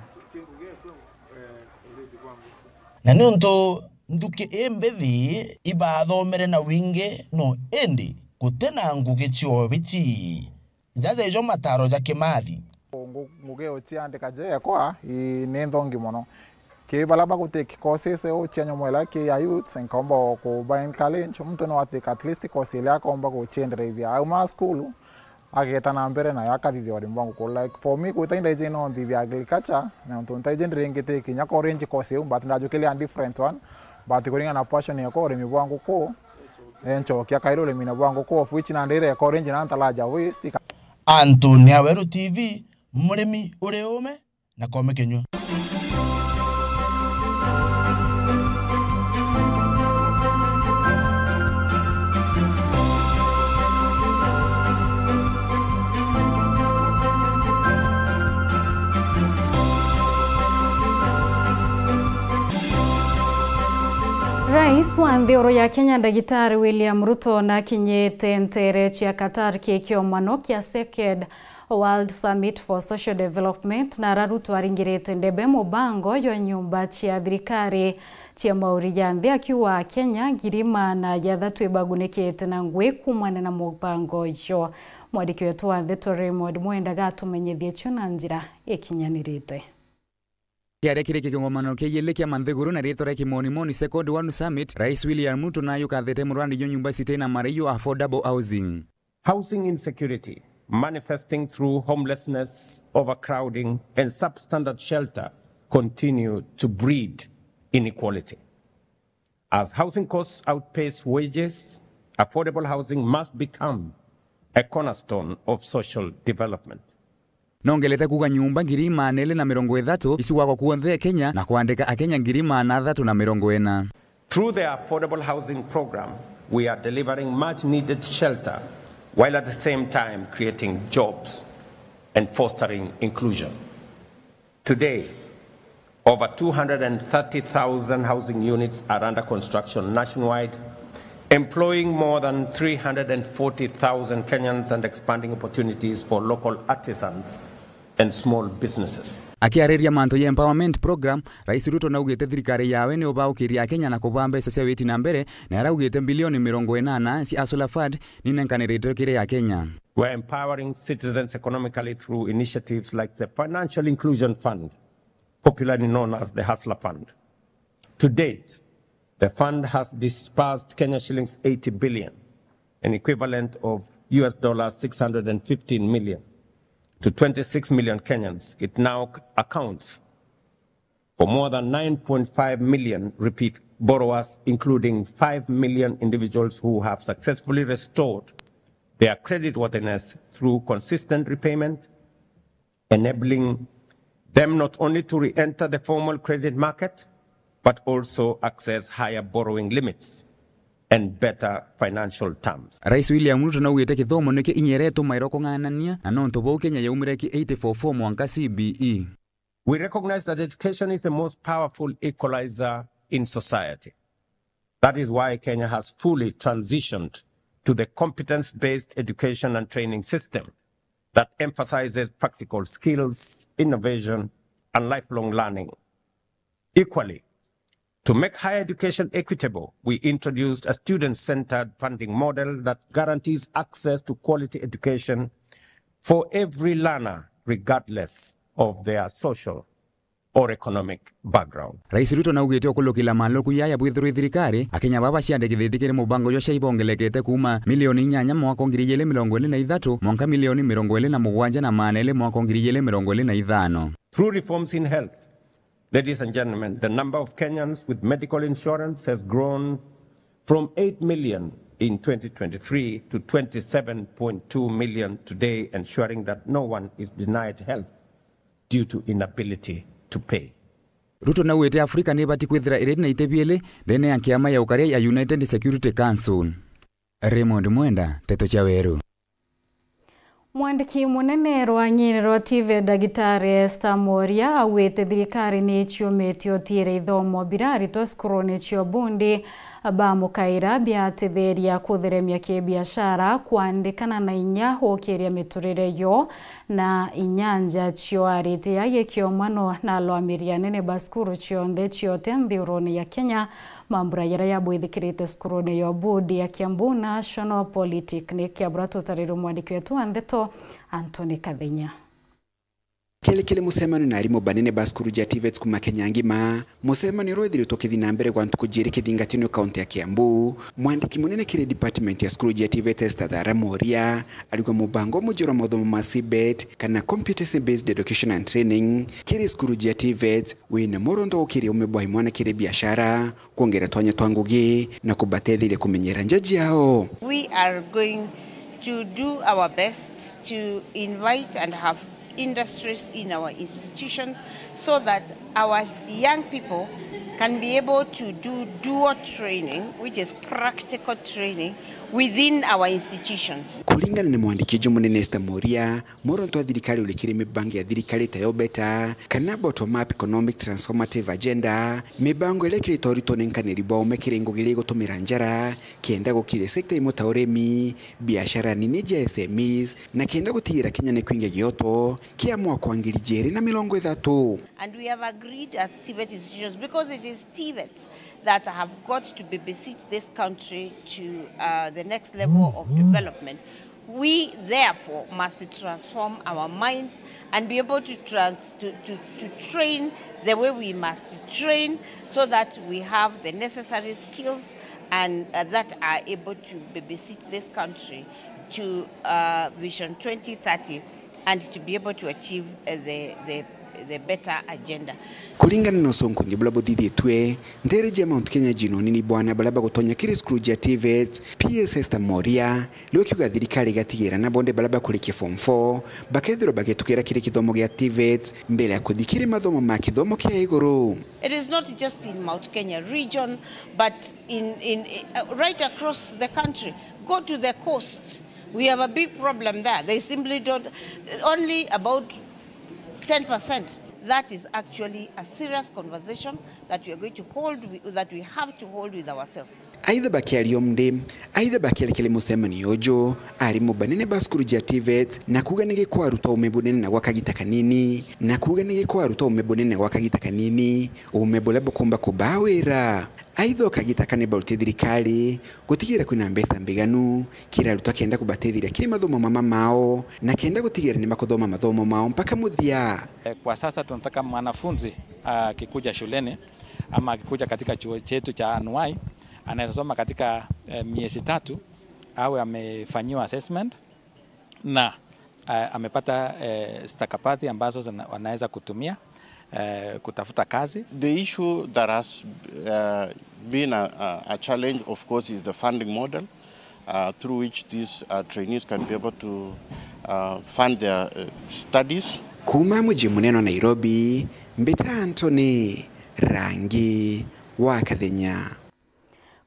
Na niuntu nthuki imbithi ibathomere na wingi, no indi guti na ngugi cio bici. Jaja ijo mataro ja Kimathi. Ngu-, ngugi uciandika je ekwa, i, ni nthongi mono. Ki baria bagutake courses u cia nyomwela ki ya youths, nkaomba kuba encourage, muntu no atake at least course iria akomba gucienderethia. Auma school, ageta na mbere nayo akathithia urimi bwa nguku. Like for me, gwita indaiji no nthithia agriculture, na nontu ntaiji ndiringite kinya college course iu, but ndajukiria a different one, but kuringana na passion yakwa urimi bwa nguku, enchokia kairi urimine bwa nguku, of which nandi ire college na ntalaja waste. Antu ni Aweru T V, murimi uri ume na kome kinyua. Rais wa nthiguru ya Kenya, Ndagitari William Ruto, nakinyite ntere cia Qatar ki kiomano kia Second World Summit for Social Development, na ara Ruto aringirite ndebe mubango jwa nyumba cia thirikari cia mauri ja nthi, akiuga Akenya ngiri maana jathatu ibagunikite na ngui kuumania na mubango ucio. Mwandiki wetu wa ndeto Raymond Mwenda gatumenyithie cio na njira ikinyanirite. Kiaria kiri kigongomano kia yili kia manthiguru na ritwa ria Kimonimoni Second World Summit, Rais William Ruto nayo kathete murandi jwa nyumba citei na maraiu, affordable housing. Housing insecurity, manifesting through homelessness, overcrowding, and substandard shelter, continue to breed inequality. As housing costs outpace wages, affordable housing must become a cornerstone of social development. Nongelete kuuga nyumba ngiri maana ili na mirongo ithatu icigwakwa kuonthe Kenya na kwandika Akenya ngiri maana athatu na mirongo ina. Through the affordable housing program, we are delivering much needed shelter while at the same time creating jobs and fostering inclusion. Today, over two hundred and thirty thousand housing units are under construction nationwide, employing more than three hundred and forty thousand Kenyans and expanding opportunities for local artisans and small businesses. Akiariria mantu ya empowerment program, Rais Ruto naugite thirikari yawe ni ubaukiria Akenya na kubaa mbeca cia witi na mbere, na araugite bilioni mirongo inana cia Hustler Fund ninenkanirite kiri Akenya. We're empowering citizens economically through initiatives like the Financial Inclusion Fund, popularly known as the Hustler Fund. To date, the fund has disbursed Kenya shillings eighty billion, an equivalent of U S dollars six hundred and fifteen million, to twenty-six million Kenyans. It now accounts for more than nine point five million repeat borrowers, including five million individuals who have successfully restored their creditworthiness through consistent repayment, enabling them not only to re-enter the formal credit market, but also access higher borrowing limits and better financial terms. Rais William Ruto naugite kithomo nikio inya iria itumairwa kung'anania, na nontu buu Kenya yaumire ki eight four four mwanka C B E. We recognize that education is the most powerful equalizer in society. That is why Kenya has fully transitioned to the competence-based education and training system that emphasizes practical skills, innovation, and lifelong learning. Equally, to make higher education equitable, we introduced a student-centered funding model that guarantees access to quality education for every learner, regardless of their social or economic background. Rais Ruto naugite ukulukila maluku yaya bwithirwe thirikari, Akenya baba baciandikithitie kiri mubango jwa cia ibongelekete kuuma milioni inyanya mwaka wa ngiri igiri mirongo iri na ithatu mwanka milioni mirongo iri na mugwanja na maana iri mwaka wa ngiri igiri mirongo iri na ithano. Through reforms in health, ladies and gentlemen, the number of Kenyans with medical insurance has grown from eight million in twenty twenty-three to twenty-seven point two million today, ensuring that no one is denied health due to inability to pay. Ruto naugite Afrika nibati kwithira iri na iti biiri ndene ya kiama ya ukaria ya United Security Council. Raymond Mwenda, Nteto cia Weru. Mwandiki munene rwang'ini rwa TVET Ndagitari Esther Moria augite thirikari ni iciumitie utiire ithomo bira aritwa cukurune cia Bundi bamukaira biatitheria kutheremia kibiashara, kwandikana na inya gukiria miturire yo na inya nja cio. Arite agi kiomano na alwamiri anene ba cukuru cionthe ciote nthiurune ya Kenya, mambura jaria jabwithikirite cukurune ya Ubudi ya Kiambu National Polytechnic. Abura tutarirwe mwandiki wetu wa ndeto Anthony Kathenya. Kiri kiri mucemanio na arimu banene ba cukuru cia TVET kuma Kenya ngima, mucemanio uria withiritwe ukithii na mbere gwa ntuku jiiri kithingatio ni kaunti ya Kiambu, mwandiki munene kiri department ya cukuru cia TVET Esther Thara Moria ariuga mubango mujeru wa mathomo ma CBET kana Competency Based Education and Training kiri cukuru cia TVET wina muronto wa gukiria ume bwa imwana kiri biashara, kwongera twanya twa ngugi na kubatetheria kumenyera nja ciao. We are going to do our best to invite and have industries in our institutions so that our young people can be able to do dual training, which is practical training, within our institutions. Kuringana na mwandiki uju munene Esther Moria, muronto wa thirikari uri kiri mibango ya thirikari ta yo BETER kana Bottom Up Economic Transformative Agenda, mibango iria ikirite uritone nkaniri bwa ume kiri ngugi iria igutumira njara, kenda gukiria sector imwe ta urimi, biashara nini cia SMEs, na kenda gutigira Kenya ni kwingia gioto kia mwaka wa ngiri jiiri na mirongo ithatu. And we have agreed as TVET institutions, because it is TVETs that have got to babysit this country to, uh, the next level of development. We therefore must transform our minds and be able to trans-, to, to, to train the way we must train, so that we have the necessary skills and, uh, that are able to babysit this country to, uh, Vision twenty thirty and to be able to achieve, uh, the, the, the BETER agenda. Kuringana na ucunkuria buria buthithitue, nteere cia Mount Kenya ciina unini bwa aana baria bagutonya kiri cukuru cia TVET, PS Esther Moria riu akiuga thirikari igatigira aana bonthe baria bakurikia form four bakethirwa bagitukira kiri kithomo gia TVET mbere ya kuthii kiri mathomo ma kithomo kia iguru. It is not just in Mount Kenya region, but in, in, uh, right across the country. Go to the coast. We have a big problem there. They simply don't, only about ten percent. That is actually a serious conversation that we are going to hold, that we have to hold with ourselves. Aitha bakiaria umthi, aitha bakiaria kiri mucemanio uju, arimu banene ba cukuru cia TVET, na kuuga ni gikwarutwa ume bunene na gwa kagita kanini, na kuuga ni gikwarutwa ume bunene na gwa kagita kanini, ume buria bukumba kubaa wira. Aitha o kagita kani baruti thirikari gutigira kwina mbeca mbiganu kiri arutwa kenda kubatetheria kiri mathomo mama mao, na kenda gutigira ni makuthoma mathomo mao mpaka muthia. Eh, kwa sasa tunataka mwanafunzi akikuja shuleni ama akikuja katika chuo chetu cha anuai, anaweza soma katika, eh, miezi tatu, awe amefanyiwa assessment na, eh, amepata, eh, stakabadhi ambazo zina-, wanaweza kutumia, eh, kutafuta kazi. The issue that has, uh, been a, a, a challenge, of course, is the funding model. uh, through which these, uh, trainees can be able to, uh, fund their, uh, studies. Kuuma muji munene wa Nairobi, mbita Anthony Rangi wa Kathenya.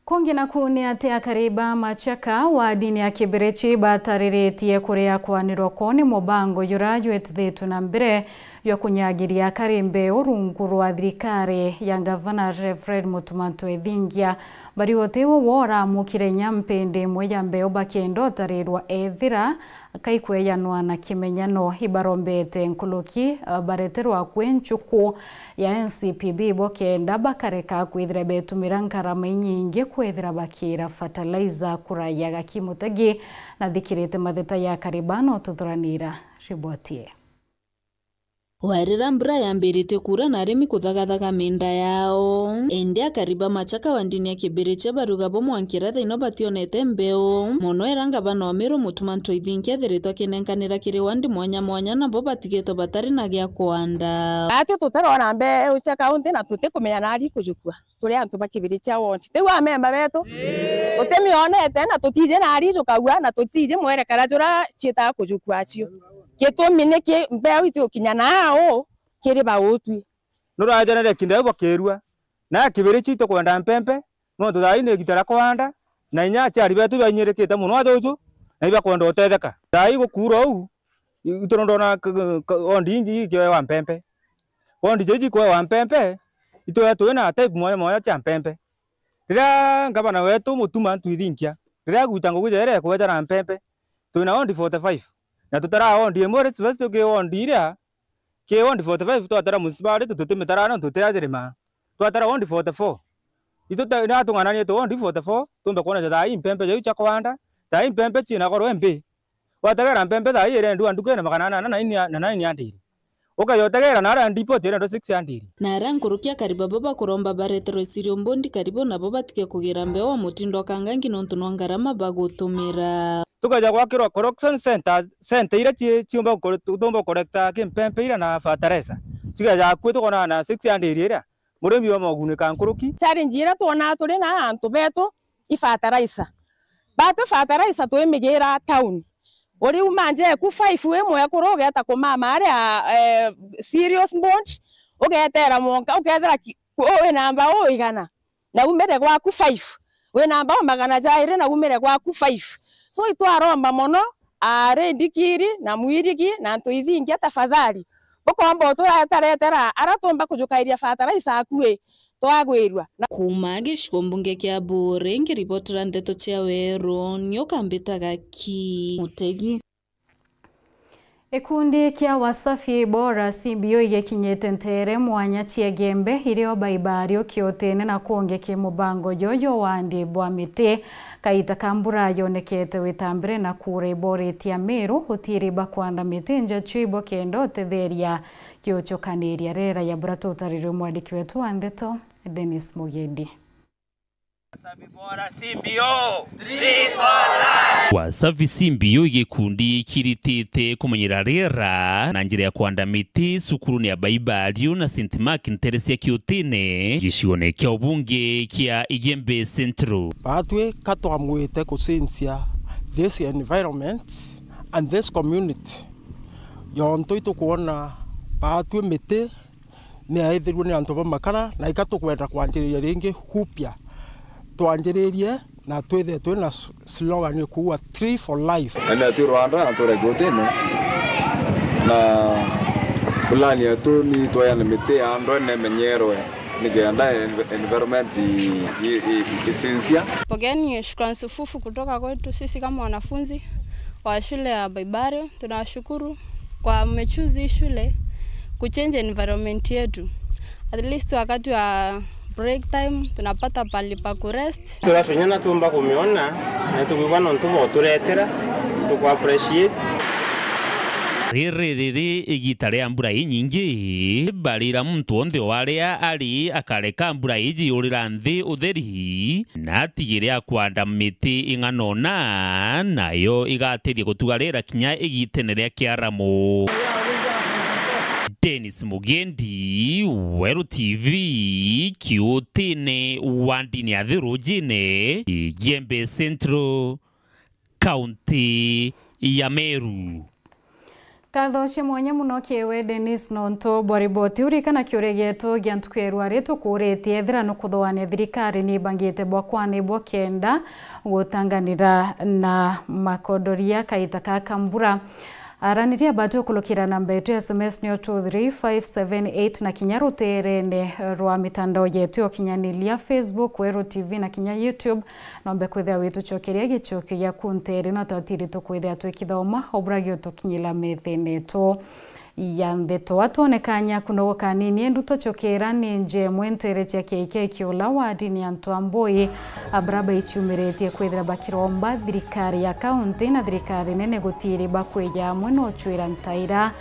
Kungi naku ni ati akari ba Machaka wa ndini ya Kibirichi batariritie kuria kwanirwa kwao ni mubango jura jwitithitwe na mbere jwa kunyagiria akari mbeu rungu rwa thirikari ya Ngavana Fred Mutuma Ntwethingia. Bari uti uu woramukire inya mpindi imwe ya mbeu bakenda utarirwa ethira kaikwejanwa na kimenyano. Ibarombete nkuruki, eh, bareterwa akui nchuku ya N C P B bo kenda bakareka kwithira betumira ngarama inyingi kwithira bakira fertilizer. Kura ya Gaki Mutegi nathikirite matheta ya akari ba na ututhuranira riboti ii. Wairira mbura yambiritie kuura na arimi kuthagathaga miinda yao. Indi akari ba Machaka wa ndini ya Kibirichi baruga bo mwankira thaino bationete mbeu. Mono ira ngavana wa Meru Mutuma Ntwethingia ethiritwe akinenkanira kiri wandi mwanya mwanya, nabo batigitwe batari na gia kwanda. Ati tutarona mbeu cia kaunti na tutikumenya nari kujukua. Turi antu ba Kibirichi ward. Tiu amemba betu? Tutimionete na tutiji nari jukagua na tutiji mwerekera jura ciitaga kujukua acio. Gitumi niki mbeu itiukinya nau kiri bautwi? Nurajanire kinda iu bakirua. Na Kibirichi itukwenda mpempe, nontu thaa ii ni igita ria kwanda, na inya aciari betu bainyirikite mono ajuju, na ibakwenda utetheka. Thaa ii gukuura uu, itu ndona k-, k-, wondi ingi ikioewa mpempe. Wondi jiji ikioewa mpempe, itwea twina type mwanya mwanya cia mpempe. Riria ngavana wetu Mutuma Ntwethingia, riria agwita ngugi jaria ekweja na mpempe, twina wondi forty-five. Na tutara wondi imwe ri specific ki wondi iria, ki wondi forty-five twatara municipality, tutimitara nontu tutira jirima. Twatara wondi forty-four. Itu ta-, na tung'ananie tu wondi forty-four, tumbe kwona ja thaa ii mpempe jau cia kwanda, thaa ii mpempe ciina goro imbi. Wategera mpempe thaa ii irendua ndukene magana anana na nine, na nine hundred. Ukeja utegera na aria depot irendwa six hundred. Na aria nkuruki akari baba bakuromba bareterwe Cereal Board karibu nabo batige kugira mbeu wa mutindo kangangi nontu nwa ngarama bagutumira. Tukeja gwakirwa collection center, center iria ci-, ciumba gukore-, tutumba gukorekta kimpempe iria na fertilizer. Cikeja akui tukonaga na six hundred iria. Murimi omogunika nkuruki. Challenge iria twonaa turi na antu betu i fertilizer. Batwi fertilizer twimigira town. Uriuma njeku five wi mwekuru ugeeta kumama aria, eh, Cereal Board, ugeetera mwanka, ukethira ki-, wina mbau igana, na umire gwaku five. Wina mbau magana jairi, na umire gwaku five. So, itwaromba mono, ari ndikiri, na mwirigi, na antu ithingia, tafadhali, bukomba utureteretera aria tuumba kujukairia fertilizer akui twagwirua. Na kuuma gicigo mbunge kia Buuri, ngiribotera ndeto cia weru, nio kambitaga ki Mutegi. Gikundi kia Wasafi Bora C B O igikinyite nteere mwanya cia Igembe irio baibario kiotene na kungi ki mubango jojo wandi bwa miti. Kaita ka mbura yonekete witambire na kuura iboritia Meru, utiiri bakwanda miti njachu ibo kenda utetheria kiuchukaniria. Rera ya bura tutarirwe mwandiki wetu wa ndeto, Dennis Mugendi. Wasafi C B O igikundi kiritite kumenyera riera na njira ya kwanda miti cukuruni ya Baibario na Saint Mark ntere cia Kiutine, gicione kia ubunge kia Igembe Central. Batwi ka twamwite kucenjia this environment and this community. Yontu itukwona batwi miti ni yaithirue ni antu ba makara, na ika tukwenda kwanjiriria ringi upya. Twanjiririe na twithe twina s-, slogan ikuuga Tree for Life. Ene twi Rwanda na turi Kiutine, na plan yetu ni tweane miti ya andwene menyerwe nikenda env-, environment i-, i-, i-, icenjia. Pokeni shukrani sufufu kutoka kwetu sisi kama wanafunzi wa shule ya Baibario. Tunawashukuru kwa mmechoose hii shule kuchange environment yetu. At least wakati wa break time tunapata pali pa kurest. Turacunya na tumba kumiona na tukwigua nontu boturetera, tuku appreciate. Riri riri igita ria mbura inyingi, barira muntu wonthe o aria ari akareka mbura iji yurira nthi utheri, na atigire akwanda miti ing'anona, nayo igatethia gutuga riera kinya igitene ria kiaramu. Dennis Mugendi, Weru T V, Kiutine, wandini ya Thirujine, Igembe Central, kaunti ya Meru. Nkatho cia mwanya mono kiri we Dennis nontu bwa riboti iu. Ririkana kiuria gietu gia ntuku ya rua ritukuuritie, ethira nukuthugaania thirikari ni ibangite bwa kwana bwa kenda gutanganira na makondoria kaita ka ka mbura. Araniria batu ukulukira namba yetu ya S M S niyo two three five seven eight na kinya ruteerene rwa mitandao yetu ya ukinyaniria, Facebook, Weru T V na kinya YouTube. Nombe kwithira witucokeria gicokio giaku nteere na tatiri tukwithira twikithoma o bura giutukinyira methene yetu ya ndeto. Atwone kanya kunogo kanini, endu tucokera ni nje mwentere cia kiike kiula wa dini ya antu a Mbui, abra baiciumiritie kwithira bakiromba thirikari ya kaunti na thirikari nene gutiri bakwija amwe no cwira ntaira.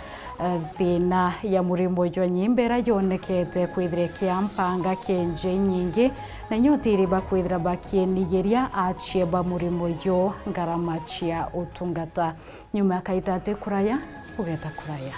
Eh, thina ya murimo jwa nyimba ira yonekete kwithira ikiampanga kienje inyingi, na inya utiri bakwithira bakienigeria achie ba murimo jo ngarama cia utungata. Nyuma ya kaita ati kuraya, ugeta kuraya.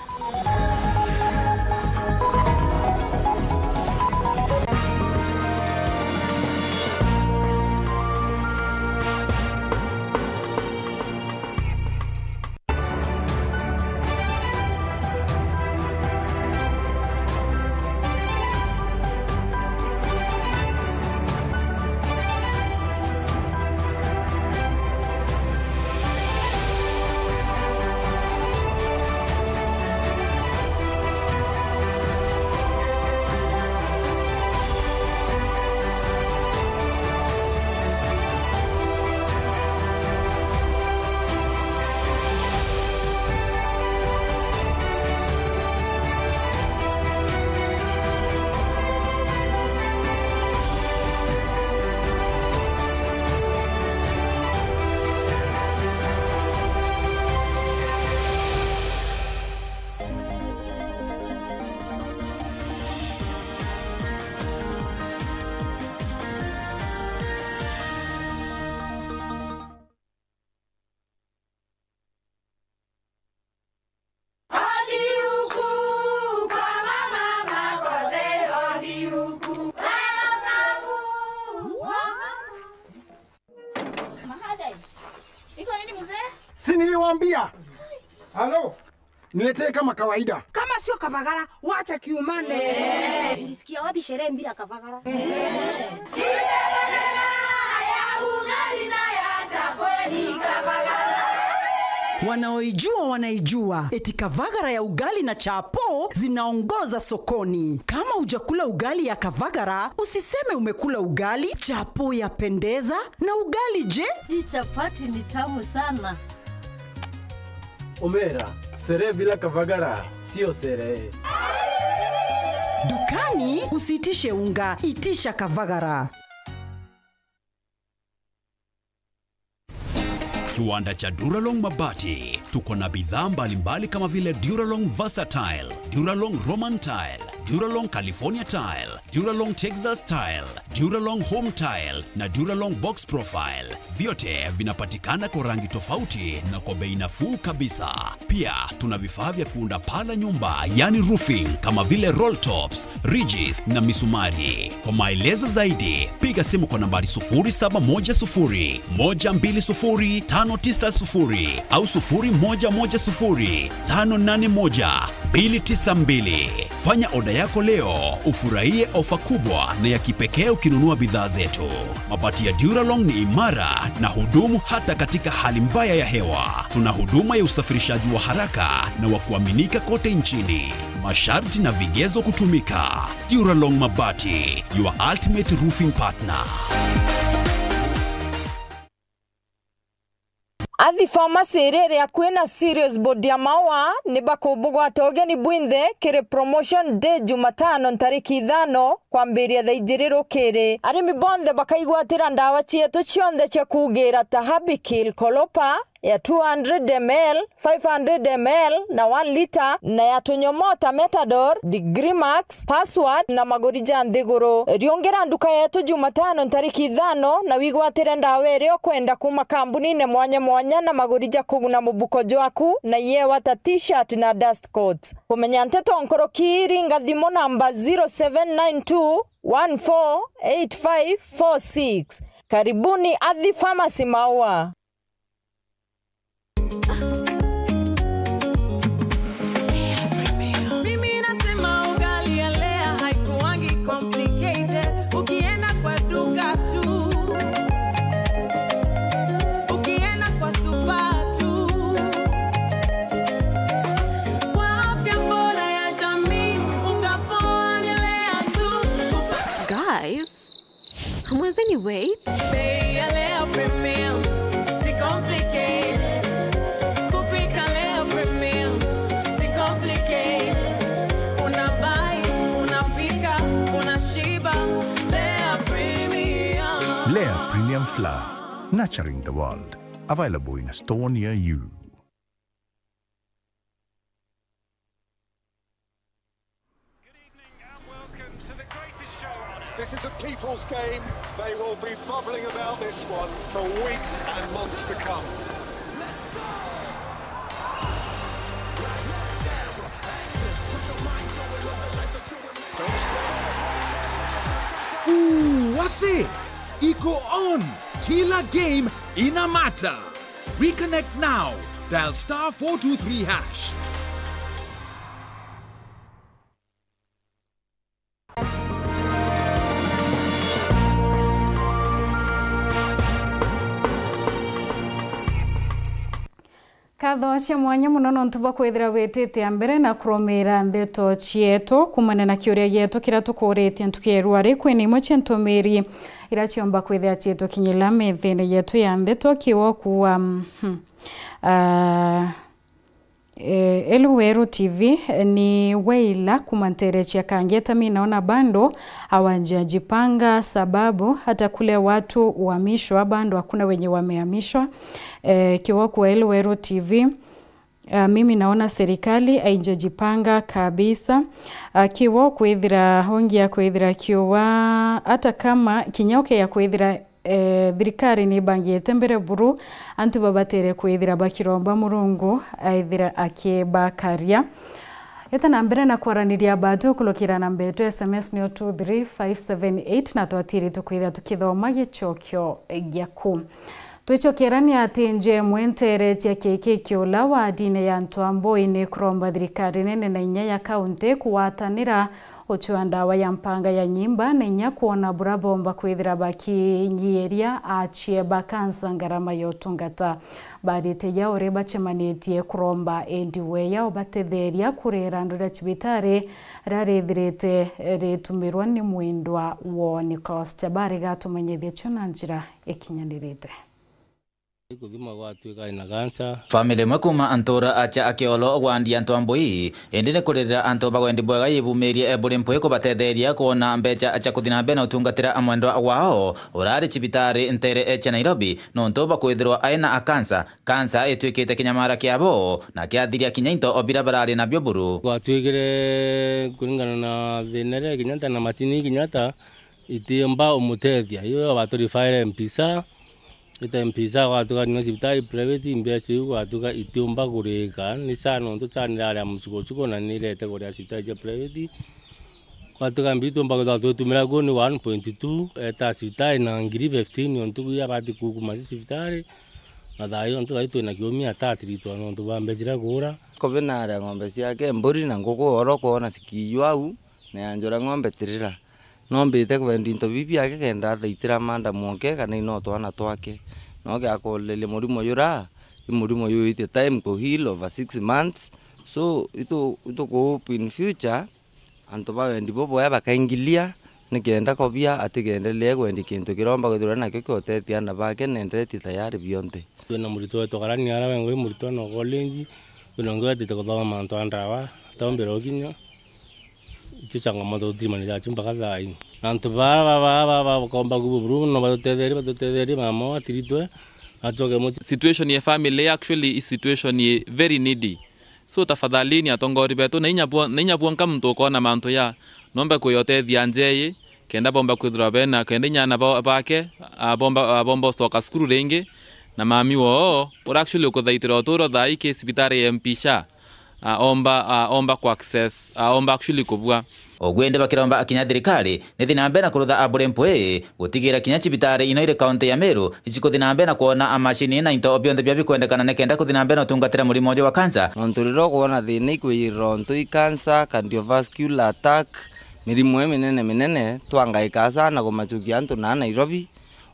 Si niliwaambia? Halo? Niletee kama kawaida. Kama sio Kavagara, wacha kiumane. Ulisikia wapi sherehe bila Kavagara? Wanaoijua wanaijua, eti Kavagara ya ugali na chapo zinaongoza sokoni. Kama hujakula ugali ya Kavagara, usiseme umekula ugali. Chapo yapendeza, na ugali je? Hii chapati ni tamu sana. Omera, sherehe bila Kavagara sio sherehe. Dukani usiitishe unga, itisha Kavagara. Kiwanda cha Duralong Mabati. Tuko na bidhaa mbalimbali kama vile Duralong Versatile, Duralong Roman Tile, Duralong California Tile, Duralong Texas Tile, Duralong Home Tile na Duralong Box Profile. Vyote vinapatikana kwa rangi tofauti na kwa bei nafuu kabisa. Pia tuna vifaa vya kuunda paa la nyumba, yani roofing, kama vile roll tops, ridges na misumari. Kwa maelezo zaidi, piga simu kwa nambari sufuri saba moja sufuri, moja mbili sufuri, tano tisa sufuri au sufuri moja moja sufuri, tano nane moja, mbili tisa mbili. Fanya oda yako leo, ufurahie ofa kubwa na ya kipekee ukinunua bidhaa zetu. Mabati ya Duralong ni imara na hudumu hata katika hali mbaya ya hewa. Tuna huduma ya usafirishaji wa haraka na wa kuaminika kote nchini. Masharti na vigezo kutumika. Duralong Mabati, your ultimate roofing partner. Athi Pharmacy iria iri akui na Sirius Board ya Maua ni bakubugwata ugeni bwinthe kiri Promotion Day Jumatano ntariki ithano kwambiria thaa ijiri rukiri. Arimi bonthe bakaigwatira ndawa cietu cionthe cia kugira ta Herbikil Colopa ya two hundred M L, five hundred M L na one litre, na ya tunyomo ta Metador, Digrimax, Password na maguri ja nthiguru. Riungira nduka yetu Jumatano ntariki ithano na wigwatire ndawa iria ukwenda kuma kambunine mwanya mwanya na maguri ja kuguna mubuko jwaku na iewa ta t-shirt na dust coat. Kumenya nteto nkuruki, ringa thimu namba zero seven nine two one four eight five four six. Karibuni Athi Pharmacy Maua. Mimi nasema ugali ya Lea haikuangi complicated. Ukienda kwa duka tu, ukienda kwa supa tu, kwa afya bora ya jamii, unga poa ni Lea tu. Guys, mwenzeni, wait. Bei ya Lea Premium, si complicated. Kupika Lea Premium, si complicated. Una buy, unapika, unashiba. Lea Premium. Lea Premium Flour, nurturing the world. Available in a store near you. Good evening and welcome to the greatest show on earth. This is a people's game. They will be bubbling about this one for weeks and months to come. Ooh, wase! Iko on! Kila game ina matter! Reconnect now. Dial star four two three hash. Nkatho cia mwanya mono nontu bwa kwithira witite a mbere na kurumira ndeto cietu. Kumania na kiuria gietu kiria tukuritie ntuku ya irua ri, kwina imwe cia ntumiri iria ciomba kwithira ciitukinyira methene yetu ya ndeto kiwa kuwa, mhm. Ah, eh, Elu Weru T V, ni Weila kuma ntere cia Kangeta, mi naona bado hawajajipanga sababu hata kule watu huhamishwa bado hakuna wenye wamehamishwa. Eh, kiwa kuwa Elu Weru T V, ah, mimi naona serikali haijajipanga kabisa. Ah, kiwa kwithira hongia kwithira kiwa hata kama kinya uke ya kwithira eh, thirikari ni ibangite mbere buru antu babatere kwithira bakiromba Murungu aithira akibakaria. Eta na mbere na kwaraniria batu ukulukira namba yetu S M S niyo two three five seven eight, na twatiri tukwithira tukithoma gicokio giaku. Twicokerania ati nje mwentere cia kiki kiula wa dini ya Ntwambui ni kuromba thirikari nene na inya ya kaunti kugwatanira gucua ndawa ya mpanga ya nyimba na inya kwona bura bomba kwithira bakinyiiria achie ba kansa ngarama ya utungata. Barite ya uri bacemanitie kuromba endi weya ubatetheria kurira andu ria cibitari riria rithirite ritumirwa ni mwendwa wo. Nicholas Chabari gatumenyithia cio na njira ikinyanirite. Kuthima gwatuika ina cancer. Family imwe kuuma Antura acha Akiolo gwa Ndia Ntwambui, indi ni kuririra antu ba wendi bwega yibumirie buri mpwi kubatetheria kwona mbecha cia kuthi na mbere na utungatira mwendwa wao urari cibitari ntere cia Nairobi, nontu bwa kwithirwa aina a cancer. Cancer itwikite kinyamara kiabo na kiathiria kinya into o bira barari nabio buru. Gwatwikire kuringana na thina iria kinya ta na matini kinya ta itiumba umutethia. Iyo baturifaire M P S A, ita M P S A gwatuka nio cibitari private, mbeca iu gwatuka itiumba kurika. Ni S A nontu S A niraria mucuku ucuku na nirete kuria cibitari cia private. Gwatuka mbi itiumba kwithirwa twitumira ku ni one point two, eta cibitari na ngiri fifteen o ntuku iria abati kukuma ci cibitari. Na thaa ii nontu thaa ii twina kiumia atatiritwa nontu bwa mbeca iria kuura. Kubi naria ng'ombe ciake, mburi na nguku oro kwona cikiijwa au, na yanjura ng'ombe tirira. No mbite kwendi into bibi biake kenda athaitira manda mwoke kana ino twana twake. No giakoleria murimo jura, i murimo juite time ku heal over six months. So, itu, itu ku hope in future, antu ba wendi bubwega bakaingilia, nikenda kobia atigendelee kwendi kintu kiromba kwithirwa nakio kiotethia ana bake, nenderetie tayari bionthe. Twina muritwa wetu karani ara wengwa i muritwa no college, twina ungi wetite kuthoma mantu a ndawa, atombire ukinya. Icio changamoto tutimanite acio mpaka thaa ii. Na antu bara ba, ba, ba, ba, bakomba kubu buru, no batutetherie, batutetherie mama wao atiritwe, na acoke mucii. Situation ya family actually is situation ye very needy. So tafadhalini atongori betu, na inya bwo-, na inya bwonka muntu ukona mantu ya, nombe kuyotethia njeyi, kenda bomba kwithirwa bena, kenda inya ana ba-, bake, a, bomba, a, bomba ucoka cukuru ringi, na mami woo, ura actually ukuthaitira uturo thaa ii ki cibitari ya M P S A. ah, omba, ah, omba ku access, ah, omba actually kubua. Ugwende bakiromba akinya thirikari nithi na mbere na kurutha abure mpwi gutigira kinya cibitari ino iri kaunti ya Meru icikuthi na mbere na kwona amashini na into bionthe bia bikwendekana nikenda kuthi na mbere na utungatira murimo uju wa kansa. Nontu riria ukwona thina ikwiyirira untu i kansa, cardiovascular attack, mirimo iminene minene, twangaika sana kumachukia antu na Nairobi,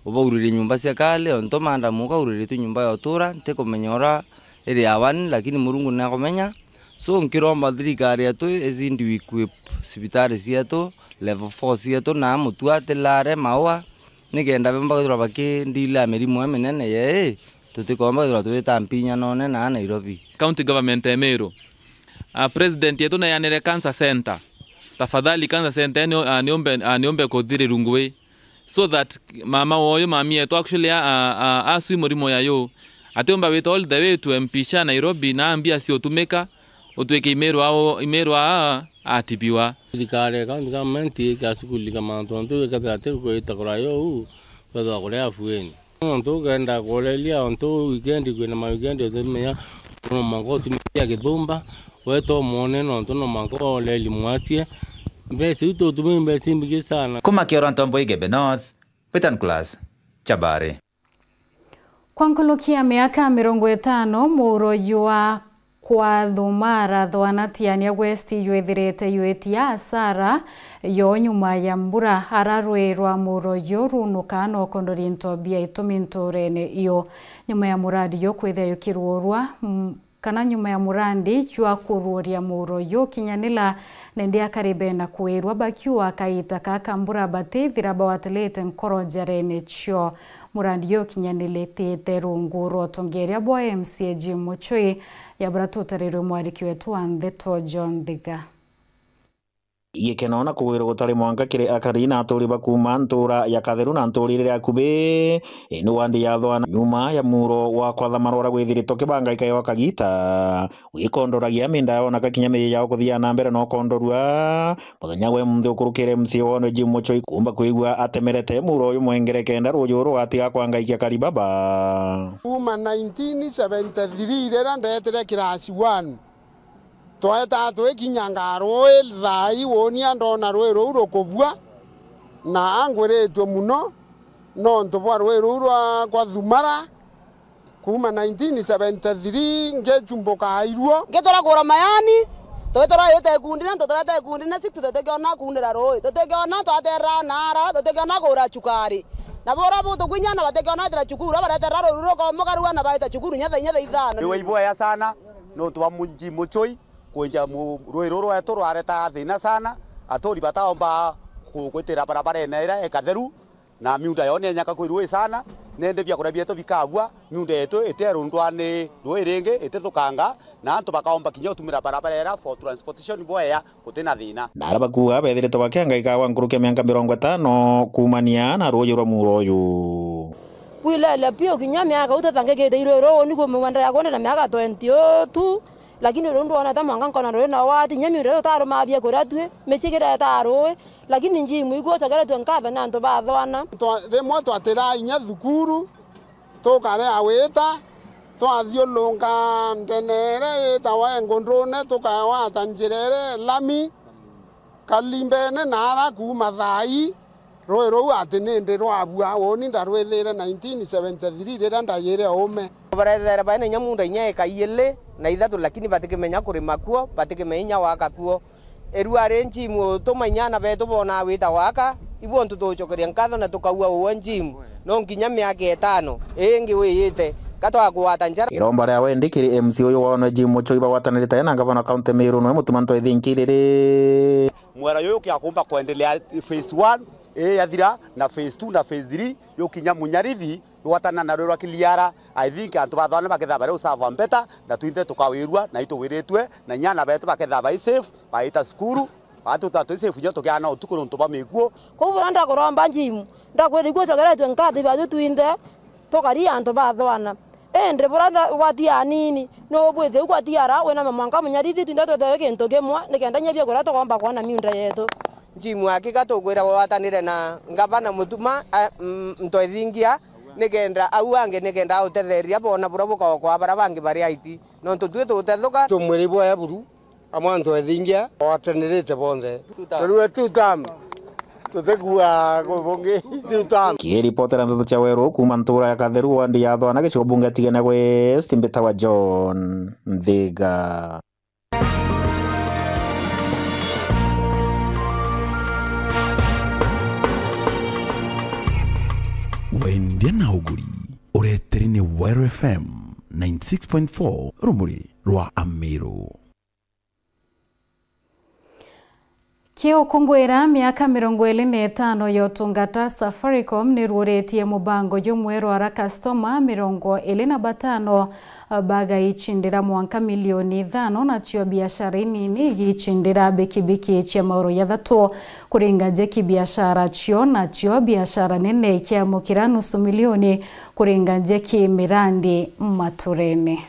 ubauririe nyumba cia kale, untu madam ukauriritwe nyumba ya utura, ntikumenya ura iri awani, lakini Murungu niakumenya. So, nkiromba thirikari yetu izidi equip cibitari cietu, level four cietu, na mutua atilare maua, nikenda bemba kwithirwa bakindila mirimo iminene yei, tutikomba kwithirwa twita mpinya none na Nairobi. County government ya Meru, ah, president yetu nayanire cancer center. Tafadhali, cancer center ni, ah, niumbe, ah, niumbe kuthirirwa ngui. So that mama woyo, mami yetu actually a, a, a, asui murimo yayo, atiumba wita all the way to M P sha Nairobi, na mbia ciotumika, utwike imerwa o-, imerwa a, atibiwa. Thirikari ya county government ikasukulika mantu ontu ikethira ati kwita kurayo uu, kwethwa kuria afueni. Nontu ukenda kuoreria ontu weekend kwina ma weekend utimenya, no mwanka utumia githumba, weta umwone nontu no mwanka uorerie mwacie. Mbeca iu tutumi mbeca imbingi sana. Kuma Kioro Ntombo Igembe North, Peter Nicholas, Chabari. Kwa nkuruki ya miaka mirongo itano, muuro jwa kwa Thumara Thwanatiania West jwithirite jwitia asara yo nyuma ya mbura, ara rwi rwa muuro ju runuka na ukondoria into bia itumi ntuurene iyo. Nyuma ya muradi ju kwithia jukiruurwa, mm, kana nyuma ya murandi jwa kuruuria muuro ju ukinyanila, nindi akari bena kwirwa bakiuga kaita kaka mbura batithira bawatilite nkoro njarene cio. Murandi ju ukinyanilitite rungu rwa utongeria bwa M C A Jim Muchui, ya bura tutarirwe mwariki wetu wa ndeto John Thiga. Gikeno na kugwirwa gutari mwanka kiri akari na aturi ba kuuma ntuura ya Katheru na ntuura iria iri akubi, ii ni wandi ya Thwana. Nyuma ya muuro wa kwatha marora gwithiritwe kibangaika yo kagita, wikondoragia minda yonaka kinya miji yao kuthia na mbere na ukondorua. Muthenya gwe munthi ukurukire M C A wone Jim Muchui kuumba kwigua atemerete muuro uyu mwengere kenda ruuji ruru rugatiga kwangaikia akari baba. Kuuma nineteen seventy-three riria ndetire class one, twetaa twikinyanga ruui, thaa ii wonia ndona ruui ruu rukubua, na angwiritue mono nontu bwa ruui ruu rwa kwa Thumara. Kuuma nineteen seventy-three ngicumbuka airuo. Ngitura kura mayani, twitura yu te kundi na ntutura te kundi na six tutikiona kundira ruui. Tutikiona twaterera naara, tutikiona kura cukari. Na bura butukwinya na batikiona itira cukuru, abareterera ruui ruu rukomoka ruu ana baita cukuru nya thaa inya thaa ithano. Ni waibwea sana. Nontu bwa munji mucui kwinja mu-, ruui ruru rwetu rwareta thina sana, aturi bataomba ku-, gwitira barabarene iria ikatheru, na miunda yao ni enyaka kwirua ii sana, nende biakuria bietu bikagua, miunda yetu itierundwa ni ruui ringi, itithukanga, na antu bakaomba kinya utumira barabara iria for transportation bwea. Guti na thina. Na aria bakuuga beethiritwe bakiangaika gwa nkuruki ya mianka mirongo itano kuumania na ruuji rwa muuro uyu. Bwilele biu kinya miaka u tutangikite iruui ruu, niguo muganda yakwa ndi na miaka twenty-two, lakini riu ndwonete mwanka nkona ruui na wati, kinya miunda ii tutarumaa biakuria tui, micii kireta ruui, lakini Jim igua ucokeretue nkatho ni antu ba Thwana. Twa-, rimwe twatiraa inya thukuru, tukarea wita, twathiurunka ndene iria yitawa Engundune, tukawata njira iria lami, Kalimbene na ara kuuma thaa ii, ruui ruu ati nindi rwabua, uuni ndarwithiire nineteen seventy-three riria ndayire uume. Barethere baina inya munda inya eka iili na ithatu, lakini batikimenya kurima kuo, batikimenya inya waka kuo. Irua ri Jim utuma inya ana betu boonaa wita waka, ibu untu tugucokeria nkatho na tukaua uwe Jim, no nkinya miaka itano ingi wiyite, ka twakugwata njara. Iromba ria wendi kiri M C A uyu wone Jim Muchui bagwatanirite na ngavana wa kaunti Meru, nwe Mutuma Ntwethinki riri. Mwera uyu ukiakumba kwendelea phase one, ii yathira, na phase two na phase three, yukinya Munyarithi, Gwatana na ruui rwa Kiliara, I think antu ba Thwana bakethira bari usava mbeta, na twinthe tukawirua, na ituwiritue, na inya ana betu bakethira bai safe, baita cukuru, batuta twi safe inya tukiana utuku nontu bwa mikuo. Kwou bura ndakuromba Jim, ndakwithigua ucokeretue nkatho ibaju twinthe, tukari antu ba Thwana. Indi bura nda-, gwatia anini, no ubwithie u gwatia ara, wina mwanka Munyarithi, twinthe twithirwe kintu kimwe, nikenda inya biakuria tukomba kwona miunda yetu. Jim, hakika tukwira watanire na ngavana Mutuma, a, mm, Ntwethingia, nikenda au angi nikenda autetheria bona buria bukaokwa baria bangi bari aiti, nontu tui tutethuka. Tumwiri bwaya buru, amwe antu ethingia, o atenirite bonthe. Two term. Narua two term. Tutikua gubungi two term. Kiripotera ndeto cia Weru kuuma ntura ya Katheru, wandi ya Thwana, gicigo bunge Tigania West, mbitawa John Nthiga. Wendia na uguri, ureteri ni Weru F M ninety six point four, rumuri rwa Amiru. Kiukungwira miaka mirongo iri na itano ya utungata, Safaricom niruuritie mubango jumwe rwa ara customer mirongo iri na batano bagaicindira mwanka milioni ithano, nacio biashara inini igicindira bikibiki cia mauro jathatu. Kuringa nja ki biashara cio, nacio biashara nene ikiamukira nusu milioni kuringa nja ki mirandi maturene.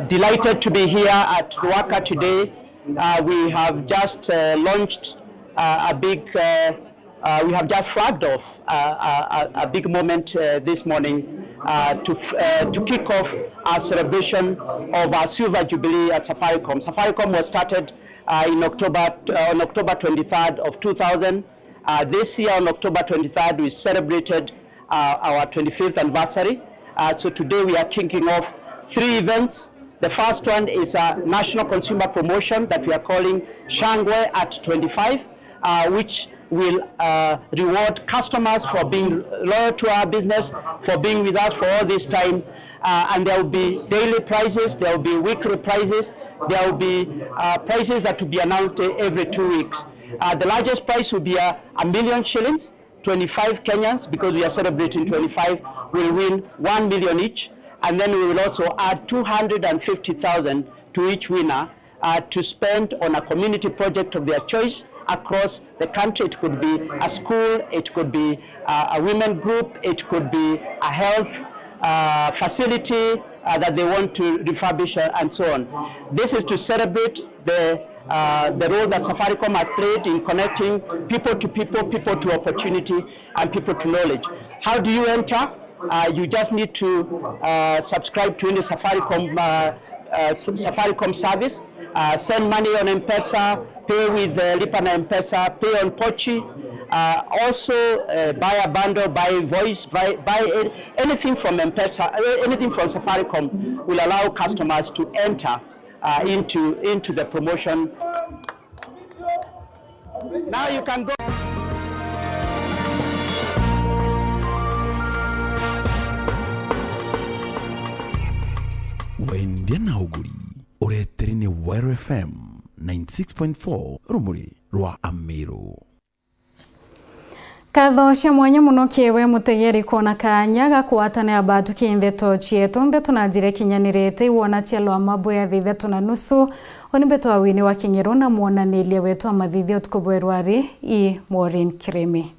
Delighted to be here at Ruaka today. Uh, we have just, uh, launched, uh, a big, uh, uh, we have just flagged off, uh, a, a, a big moment, uh, this morning, uh, to f-, uh, to kick off our celebration of our Silver Jubilee at Safaricom. Safaricom was started, uh, in October, uh, on October twenty-third of two thousand. Uh, this year on October twenty-third, we celebrated, uh, our twenty-fifth anniversary. Uh, so today we are kicking off three events. The first one is a national consumer promotion that we are calling Shangwe at twenty-five, uh, which will, uh, reward customers for being loyal to our business, for being with us for all this time. Uh, and there will be daily prizes, there will be weekly prizes, there will be, uh, prizes that will be announced, uh, every two weeks. Uh, the largest prize will be a, a million shillings, twenty-five Kenyans, because we are celebrating twenty-five, will win one million each. And then we will also add two hundred and fifty thousand to each winner, uh, to spend on a community project of their choice across the country. It could be a school, it could be, uh, a women group, it could be a health, uh, facility, uh, that they want to refurbish, uh, and so on. This is to celebrate the, uh, the role that Safaricom has played in connecting people to people, people to opportunity, and people to knowledge. How do you enter? Uh, you just need to, uh, subscribe to any Safaricom, uh, uh, S-, Safaricom service. Uh, send money on M-Pesa, pay with, uh, Lipa na M-Pesa, pay on Pochi. Uh, also, uh, buy a bundle, buy voice, buy, buy a-, anything from M-Pesa, uh, anything from Safaricom will allow customers to enter, uh, into, into the promotion. Now you can go. Wendia na uguri, ureteri ni Weru F M ninety six point four, rumuri rwa Amiru. Nkatho cia mwanya mono kiri we mutegeri kwona kaanya ga kugwatanira batuki ndeto cietu. Ndeto na njira ikinyanirite iwona cia lwama bwa thaa ithatu na nusu. Uni mbetwa Wini wa Kinyeru na mwonaniria wetu wa mathithio utuku bwa rwari i Maureen Kirimi.